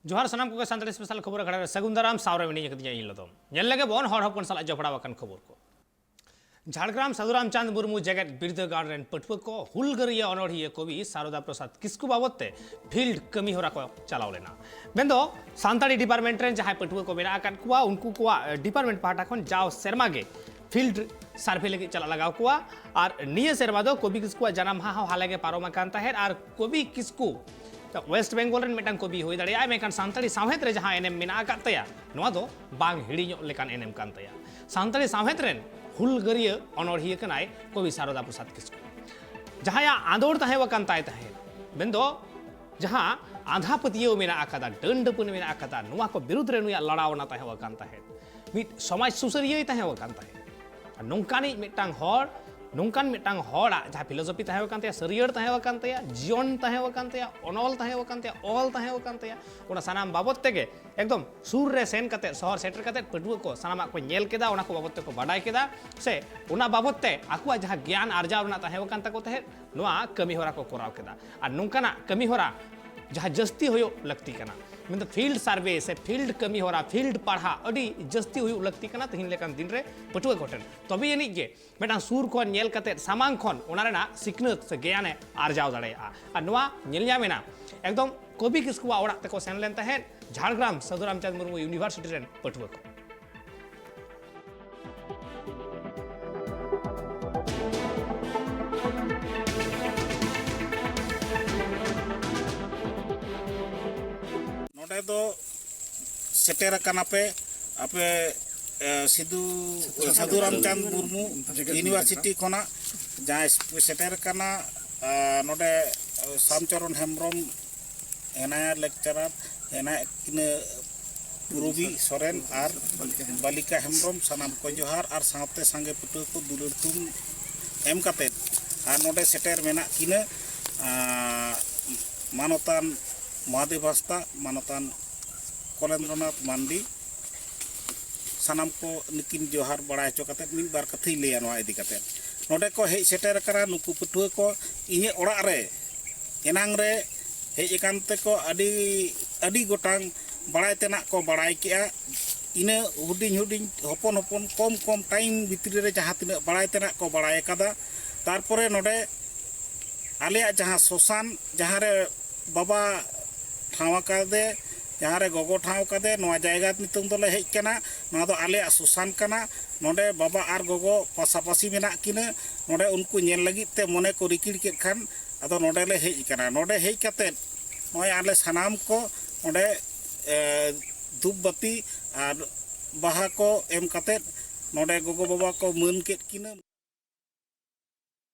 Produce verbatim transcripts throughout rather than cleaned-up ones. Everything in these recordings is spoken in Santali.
ᱡᱚᱦᱟᱨ ᱥᱟᱱᱟᱢ ᱠᱚᱜᱮ ᱥᱟᱱᱛᱟᱲᱤ ᱥᱯᱮᱥᱟᱞ ᱠᱷᱚᱵᱚᱨ ᱟᱠᱷᱲᱟ ᱨᱮ ᱥᱟᱹᱜᱩᱱ ᱫᱟᱨᱟᱢ᱾ ᱥᱟᱶᱨᱮ ᱢᱮᱱᱟᱹᱧ ᱟᱠᱟᱫᱤᱧᱟ ᱤᱧ ᱞᱚᱫᱚᱢ᱾ ᱧᱮᱞ ᱞᱮᱜᱮ ᱵᱚᱱ ᱦᱚᱲ ᱦᱚᱯᱚᱱ ᱥᱟᱞᱟᱜ ᱡᱚᱯᱲᱟᱣ ᱟᱠᱟᱱ ᱠᱷᱚᱵᱚᱨ ᱠᱚ᱾ ᱡᱷᱟᱲᱜᱨᱟᱢ ᱥᱟᱹᱫᱷᱩ ᱨᱟᱢᱪᱟᱸᱫᱽ ᱢᱩᱨᱢᱩ ᱡᱮᱜᱮᱛ ᱵᱤᱨᱫᱟᱹᱜᱟᱲ ᱨᱮᱱ ᱯᱟᱹᱴᱷᱩᱣᱟᱹ ᱠᱚ ᱦᱩᱞᱜᱟᱹᱨᱤᱭᱟᱹ ᱚᱱᱚᱬᱦᱤᱭᱟᱹ ᱠᱚᱵᱤ ᱥᱟᱨᱚᱫᱟ ᱯᱨᱚᱥᱟᱫᱽ ᱠᱤᱥᱠᱩ ᱵᱟᱵᱚᱫ ᱛᱮ ᱯᱷᱤᱞᱰ ᱠᱟᱹᱢᱤ ᱦᱚᱨᱟ ᱠᱚ ᱪᱟᱞᱟᱣ ᱞᱮᱱᱟ᱾ ᱢᱮᱱᱫᱚ ᱥᱟᱱᱛᱟᱲᱤ ᱰᱤᱯᱟᱨᱴᱢᱮᱱᱴ ᱨᱮᱱ ᱡᱟᱦᱟᱸᱭ ᱯᱟᱹᱴᱷᱩᱣᱟᱹ ᱠᱚ ᱢᱮᱱᱟᱜ ᱟᱠᱟᱫ ᱠᱚᱣᱟ, ᱩᱱᱠᱩ ᱠᱚᱣᱟᱜ ᱰᱤᱯᱟᱨᱴᱢᱮᱱᱴ ᱯᱟᱦᱴᱟ ᱠᱷᱚᱱ ᱡᱟᱣ ᱥᱮᱨᱢᱟ ᱜᱮ ᱯᱷᱤᱞᱰ ᱥᱟᱨᱵᱷᱮ ᱞᱟᱹᱜᱤᱫ ᱪᱟᱞᱟᱜ ᱞᱟᱜᱟᱣ ᱠᱚᱣᱟ᱾ ᱟᱨ ᱱᱤᱭᱟᱹ ᱥᱮᱨᱢᱟ ᱫᱚ ᱠᱚᱵᱤ ᱠᱤᱥᱠᱩᱣᱟᱜ ᱡᱟᱱᱟᱢ ᱢᱟᱦᱟ ᱦᱚᱸ ᱦᱟᱞᱮ ᱜᱮ ᱯᱟᱨᱚᱢ ᱟᱠᱟᱱ ᱛᱟᱦᱮᱸᱫ᱾ ᱟᱨ ᱠᱚᱵᱤ ᱠᱤᱥᱠᱩ ᱣᱮᱥᱴ ᱵᱮᱝᱜᱚᱞ ᱨᱮᱱ ᱢᱤᱫᱴᱟᱝ ᱠᱚᱵᱤ ᱦᱩᱭ ᱫᱟᱲᱮᱭᱟᱜᱼᱟᱭ, ᱢᱮᱱᱠᱷᱟᱱ ᱥᱟᱱᱛᱟᱲᱤ ᱥᱟᱶᱦᱮᱫ ᱨᱮ ᱡᱟᱦᱟᱸ ᱮᱱᱮᱢ ᱢᱮᱱᱟᱜ ᱟᱠᱟᱫ ᱛᱟᱭᱟ, ᱱᱚᱣᱟ ᱫᱚ ᱵᱟᱝ ᱦᱤᱲᱤᱧᱚᱜ ᱞᱮᱠᱟᱱ ᱮᱱᱮᱢ ᱠᱟᱱ ᱛᱟᱭᱟ᱾ ᱥᱟᱱᱛᱟᱲᱤ ᱥᱟᱶᱦᱮᱫ ᱨᱮᱱ ᱦᱩᱞᱜᱟᱹᱨᱤᱭᱟᱹ ᱚᱱᱚᱬᱦᱤᱭᱟᱹ ᱠᱟᱱᱟᱭ ᱠᱚᱵᱤ ᱥᱟᱨᱚᱫᱟ ᱯᱨᱚᱥᱟᱫᱽ ᱠᱤᱥᱠᱩ, ᱡᱟᱦᱟᱸᱭᱟᱜ ᱟᱸᱫᱳᱲ ᱛᱟᱦᱮᱸ ᱟᱠᱟᱱ ᱛᱟᱭ ᱛᱟᱦᱮᱸᱫ᱾ ᱢᱮᱱᱫᱚ ᱡᱟᱦᱟᱸ ᱟᱸᱫᱷᱟ ᱯᱟᱹᱛᱭᱟᱹᱣ ᱢᱮᱱᱟᱜ ᱟᱠᱟᱫᱟ, ᱰᱟᱹᱱ ᱰᱟᱹᱯᱟᱹᱱ ᱢᱮᱱᱟᱜ ᱟᱠᱟᱫᱟ, ᱱᱚᱣᱟ ᱠᱚ ᱵᱤᱨᱩᱫᱽ ᱨᱮ ᱱᱩᱭᱟᱜ ᱞᱟᱲᱟᱣᱱᱟ ᱛᱟᱦᱮᱸ ᱟᱠᱟᱱ ᱛᱟᱦᱮᱸᱫ᱾ ᱢᱤᱫ ᱥᱚᱢᱟᱡᱽ ᱥᱩᱥᱟᱹᱨᱤᱭᱟᱹᱭ ᱛᱟᱦᱮᱸ ᱟᱠᱟᱱ ᱛᱟᱦᱮᱸᱫ᱾ ᱟᱨ ᱱᱚᱝᱠᱟᱱᱤᱡ ᱢᱤᱫᱴᱟᱝ ᱦᱚᱲ, ᱱᱚᱝᱠᱟᱱ ᱢᱤᱫᱴᱟᱝ ᱦᱚᱲᱟᱜ ᱡᱟᱦᱟᱸ ᱯᱷᱤᱞᱳᱥᱚᱯᱷᱤ ᱛᱟᱦᱮᱸ ᱟᱠᱟᱱ ᱛᱟᱭᱟ, ᱥᱟᱹᱨᱤᱭᱟᱹᱲ ᱛᱟᱦᱮᱸ ᱟᱠᱟᱱ ᱛᱟᱭᱟ, ᱡᱤᱭᱚᱱ ᱛᱟᱦᱮᱸ ᱟᱠᱟᱱ ᱛᱟᱭᱟ, ᱚᱱᱚᱞ ᱛᱟᱦᱮᱸ ᱟᱠᱟᱱ ᱛᱟᱭᱟ, ᱚᱞ ᱛᱟᱦᱮᱸ ᱟᱠᱟᱱ ᱛᱟᱭᱟ, ᱚᱱᱟ ᱥᱟᱱᱟᱢ ᱵᱟᱵᱚᱫ ᱛᱮᱜᱮ ᱮᱠᱫᱚᱢ ᱥᱩᱨ ᱨᱮ ᱥᱮᱱ ᱠᱟᱛᱮ, ᱥᱚᱦᱚᱨ ᱥᱮᱴᱮᱨ ᱠᱟᱛᱮ ᱯᱟᱹᱴᱷᱩᱣᱟᱹ ᱠᱚ ᱥᱟᱱᱟᱢᱟᱜ ᱠᱚ ᱧᱮᱞ ᱠᱮᱫᱟ, ᱚᱱᱟ ᱠᱚ ᱵᱟᱵᱚᱫ ᱛᱮᱠᱚ ᱵᱟᱰᱟᱭ ᱠᱮᱫᱟ, ᱥᱮ ᱚᱱᱟ ᱵᱟᱵᱚᱫ ᱛᱮ ᱟᱠᱚᱣᱟᱜ ᱡᱟᱦᱟᱸ ᱜᱮᱭᱟᱱ ᱟᱨᱡᱟᱣ ᱨᱮᱱᱟᱜ ᱛᱟᱦᱮᱸ ᱟᱠᱟᱱ ᱛᱟᱠᱚ ᱛᱟᱦᱮᱸᱫ, ᱱᱚᱣᱟ ᱠᱟᱹᱢᱤ ᱦᱚᱨᱟ ᱠᱚ ᱠᱚᱨᱟᱣ ᱠᱮᱫᱟ᱾ ᱟᱨ ᱱᱚᱝᱠᱟᱱᱟᱜ ᱠᱟᱹᱢᱤ ᱦᱚᱨᱟ ᱡᱟᱦᱟᱸ ᱡᱟᱹᱥᱛᱤ ᱦᱩᱭᱩᱜ ᱞᱟᱹᱠᱛᱤ ᱠᱟᱱᱟ, ᱢᱮᱱᱫᱚ ᱯᱷᱤᱞᱰ ᱥᱟᱨᱵᱷᱮ ᱥᱮ ᱯᱷᱤᱞᱰ ᱠᱟᱹᱢᱤ ᱦᱚᱨᱟ, ᱯᱷᱤᱞᱰ ᱯᱟᱲᱦᱟᱜ ᱟᱹᱰᱤ ᱡᱟᱹᱥᱛᱤ ᱦᱩᱭᱩᱜ ᱞᱟᱹᱠᱛᱤ ᱠᱟᱱᱟ᱾ ᱛᱮᱦᱮᱧ ᱞᱮᱠᱟᱱ ᱫᱤᱱ ᱨᱮ ᱯᱟᱹᱴᱷᱩᱣᱟᱹ ᱠᱚᱴᱷᱮᱱ ᱛᱚᱵᱮ ᱟᱹᱱᱤᱡ ᱜᱮ ᱢᱤᱫᱴᱟᱝ ᱥᱩᱨ ᱠᱷᱚᱱ ᱧᱮᱞ ᱠᱟᱛᱮᱫ, ᱥᱟᱢᱟᱝ ᱠᱷᱚᱱ ᱚᱱᱟ ᱨᱮᱱᱟᱜ ᱥᱤᱠᱷᱱᱟᱹᱛ ᱥᱮ ᱜᱮᱭᱟᱱᱮ ᱟᱨᱡᱟᱣ ᱫᱟᱲᱮᱭᱟᱜᱼᱟ᱾ ᱟᱨ ᱱᱚᱣᱟ ᱧᱮᱞ ᱧᱟᱢ ᱮᱱᱟ ᱮᱠᱫᱚᱢ ᱠᱚᱵᱤ ᱠᱤᱥᱠᱩᱣᱟᱜ ᱚᱲᱟᱜ ᱛᱮᱠᱚ ᱥᱮᱱ ᱞᱮᱱ ᱛᱟᱦᱮᱸᱫ ᱡᱷᱟᱲᱜᱨᱟᱢ ᱥᱟᱹᱫᱷᱩ ᱨᱟᱢᱪᱟᱸᱫᱽ ᱢᱩᱨᱢᱩ ᱤᱭᱩᱱᱤᱵᱷᱟᱨᱥᱤᱴᱤ ᱨᱮᱱ ᱯᱟᱹᱴᱷᱩᱣᱟᱹ ᱠᱚ᱾ ᱱᱚᱰᱮ ᱫᱚ ᱥᱮᱴᱮᱨ ᱟᱠᱟᱱᱟ ᱯᱮ ᱟᱯᱮ, ᱮ, ᱥᱤᱫᱩ, ᱥᱟᱹᱫᱷᱩ ᱨᱟᱢᱪᱟᱸᱫᱽ ᱢᱩᱨᱢᱩ ᱤᱭᱩᱱᱤᱵᱷᱟᱨᱥᱤᱴᱤ ᱠᱷᱚᱱᱟᱜ ᱡᱟᱦᱟᱸᱭ ᱯᱮ ᱥᱮᱴᱮᱨ ᱟᱠᱟᱱᱟ, ᱮ, ᱱᱚᱰᱮ ᱥᱟᱢᱪᱚᱨᱚᱱ ᱦᱮᱢᱵᱨᱚᱢ ᱦᱮᱱᱟᱭᱟ lecturer, ᱦᱮᱱᱟᱭᱟ ᱠᱤᱱᱟᱹ ᱨᱚᱵᱤ ᱥᱚᱨᱮᱱ ᱟᱨ ᱵᱟᱞᱤᱠᱟ ᱦᱮᱢᱵᱨᱚᱢ, ᱥᱟᱱᱟᱢ ᱠᱚ ᱡᱚᱦᱟᱨ᱾ ᱟᱨ ᱥᱟᱶᱛᱮ ᱥᱟᱸᱜᱮ ᱯᱟᱹᱴᱷᱩᱣᱟᱹ ᱠᱚ ᱫᱩᱞᱟᱹᱲ ᱛᱷᱩᱢ ᱮᱢ ᱠᱟᱛᱮᱫ, ᱟᱨ ᱱᱚᱰᱮ ᱥᱮᱴᱮᱨ ᱢᱮᱱᱟᱜ ᱠᱤᱱᱟᱹ, ᱟᱸ, ᱢᱟᱱᱚᱛᱟᱱ ᱢᱚᱦᱟᱫᱮᱵ ᱦᱟᱸᱥᱫᱟ, ᱢᱟᱱᱚᱛᱟᱱ ᱠᱚᱞᱮᱱᱫᱨᱚᱱᱟᱛᱷ ᱢᱟᱱᱰᱤ, ᱥᱟᱱᱟᱢ ᱠᱚ ᱱᱩᱠᱤᱱ ᱡᱚᱦᱟᱨ ᱵᱟᱲᱟ ᱦᱚᱪᱚ ᱠᱟᱛᱮᱫ ᱢᱤᱫ ᱵᱟᱨ ᱠᱟᱛᱷᱟᱧ ᱞᱟᱹᱭᱟ ᱱᱚᱣᱟ ᱤᱫᱤ ᱠᱟᱛᱮᱫ᱾ ᱱᱚᱰᱮ ᱠᱚ ᱦᱮᱡ ᱥᱮᱴᱮᱨ ᱟᱠᱟᱱᱟ ᱱᱩᱠᱩ ᱯᱟᱹᱴᱷᱩᱣᱟᱹ ᱠᱚ ᱤᱧᱟᱹᱜ ᱚᱲᱟᱜ ᱨᱮ ᱮᱱᱟᱝ ᱨᱮ ᱦᱮᱡ ᱟᱠᱟᱱ ᱛᱮᱠᱚ ᱟᱹᱰᱤ ᱟᱹᱰᱤ ᱜᱚᱴᱟᱝ ᱵᱟᱲᱟᱭ ᱛᱮᱱᱟᱜ ᱠᱚ ᱵᱟᱲᱟᱭ ᱠᱮᱜᱼᱟ᱾ ᱤᱱᱟᱹ ᱦᱩᱰᱤᱧ ᱦᱩᱰᱤᱧ ᱦᱚᱯᱚᱱ ᱦᱚᱯᱚᱱ ᱠᱚᱢ ᱠᱚᱢ ᱴᱟᱭᱤᱢ ᱵᱷᱤᱛᱨᱤ ᱨᱮ ᱡᱟᱦᱟᱸ ᱛᱤᱱᱟᱹᱜ ᱵᱟᱲᱟᱭ ᱛᱮᱱᱟᱜ ᱠᱚ ᱵᱟᱲᱟᱭ ᱟᱠᱟᱫᱟ᱾ ᱛᱟᱨᱯᱚᱨᱮ ᱱᱚᱰᱮ ᱟᱞᱮᱭᱟᱜ ᱡᱟᱦᱟᱸ ᱥᱚᱥᱟᱱ, ᱡᱟᱦᱟᱸ ᱨᱮ ᱵᱟᱵᱟ ᱴᱷᱟᱶ ᱟᱠᱟᱫᱮ, ᱡᱟᱦᱟᱸ ᱨᱮ ᱜᱚᱜᱚ ᱴᱷᱟᱶ ᱟᱠᱟᱫᱮ, ᱱᱚᱣᱟ ᱡᱟᱭᱜᱟ ᱱᱤᱛᱚᱝ ᱫᱚᱞᱮ ᱦᱮᱡ ᱠᱟᱱᱟ᱾ ᱱᱚᱣᱟ ᱫᱚ ᱟᱞᱮᱭᱟᱜ ᱥᱚᱥᱟᱱ ᱠᱟᱱᱟ᱾ ᱱᱚᱰᱮ ᱵᱟᱵᱟ ᱟᱨ ᱜᱚᱜᱚ ᱯᱟᱥᱟᱯᱟᱥᱤ ᱢᱮᱱᱟᱜ ᱠᱤᱱᱟᱹ᱾ ᱱᱚᱰᱮ ᱩᱱᱠᱩ ᱧᱮᱞ ᱞᱟᱹᱜᱤᱫ ᱛᱮ ᱢᱚᱱᱮ ᱠᱚ ᱨᱤᱠᱤᱲ ᱠᱮᱫ ᱠᱷᱟᱱ ᱟᱫᱚ ᱱᱚᱰᱮ ᱞᱮ ᱦᱮᱡ ᱟᱠᱟᱱᱟ᱾ ᱱᱚᱰᱮ ᱦᱮᱡ ᱠᱟᱛᱮᱫ ᱱᱚᱜᱼᱚᱭ ᱟᱞᱮ ᱥᱟᱱᱟᱢ ᱠᱚ ᱚᱸᱰᱮ, ᱮ, ᱫᱷᱩᱯ ᱵᱟᱹᱛᱤ ᱟᱨ ᱵᱟᱦᱟ ᱠᱚ ᱮᱢ ᱠᱟᱛᱮᱫ ᱱᱚᱰᱮ ᱜᱚᱜᱚ ᱵᱟᱵᱟ ᱠᱚ ᱢᱟᱹᱱ ᱠᱮᱫ ᱠᱤᱱᱟᱹ᱾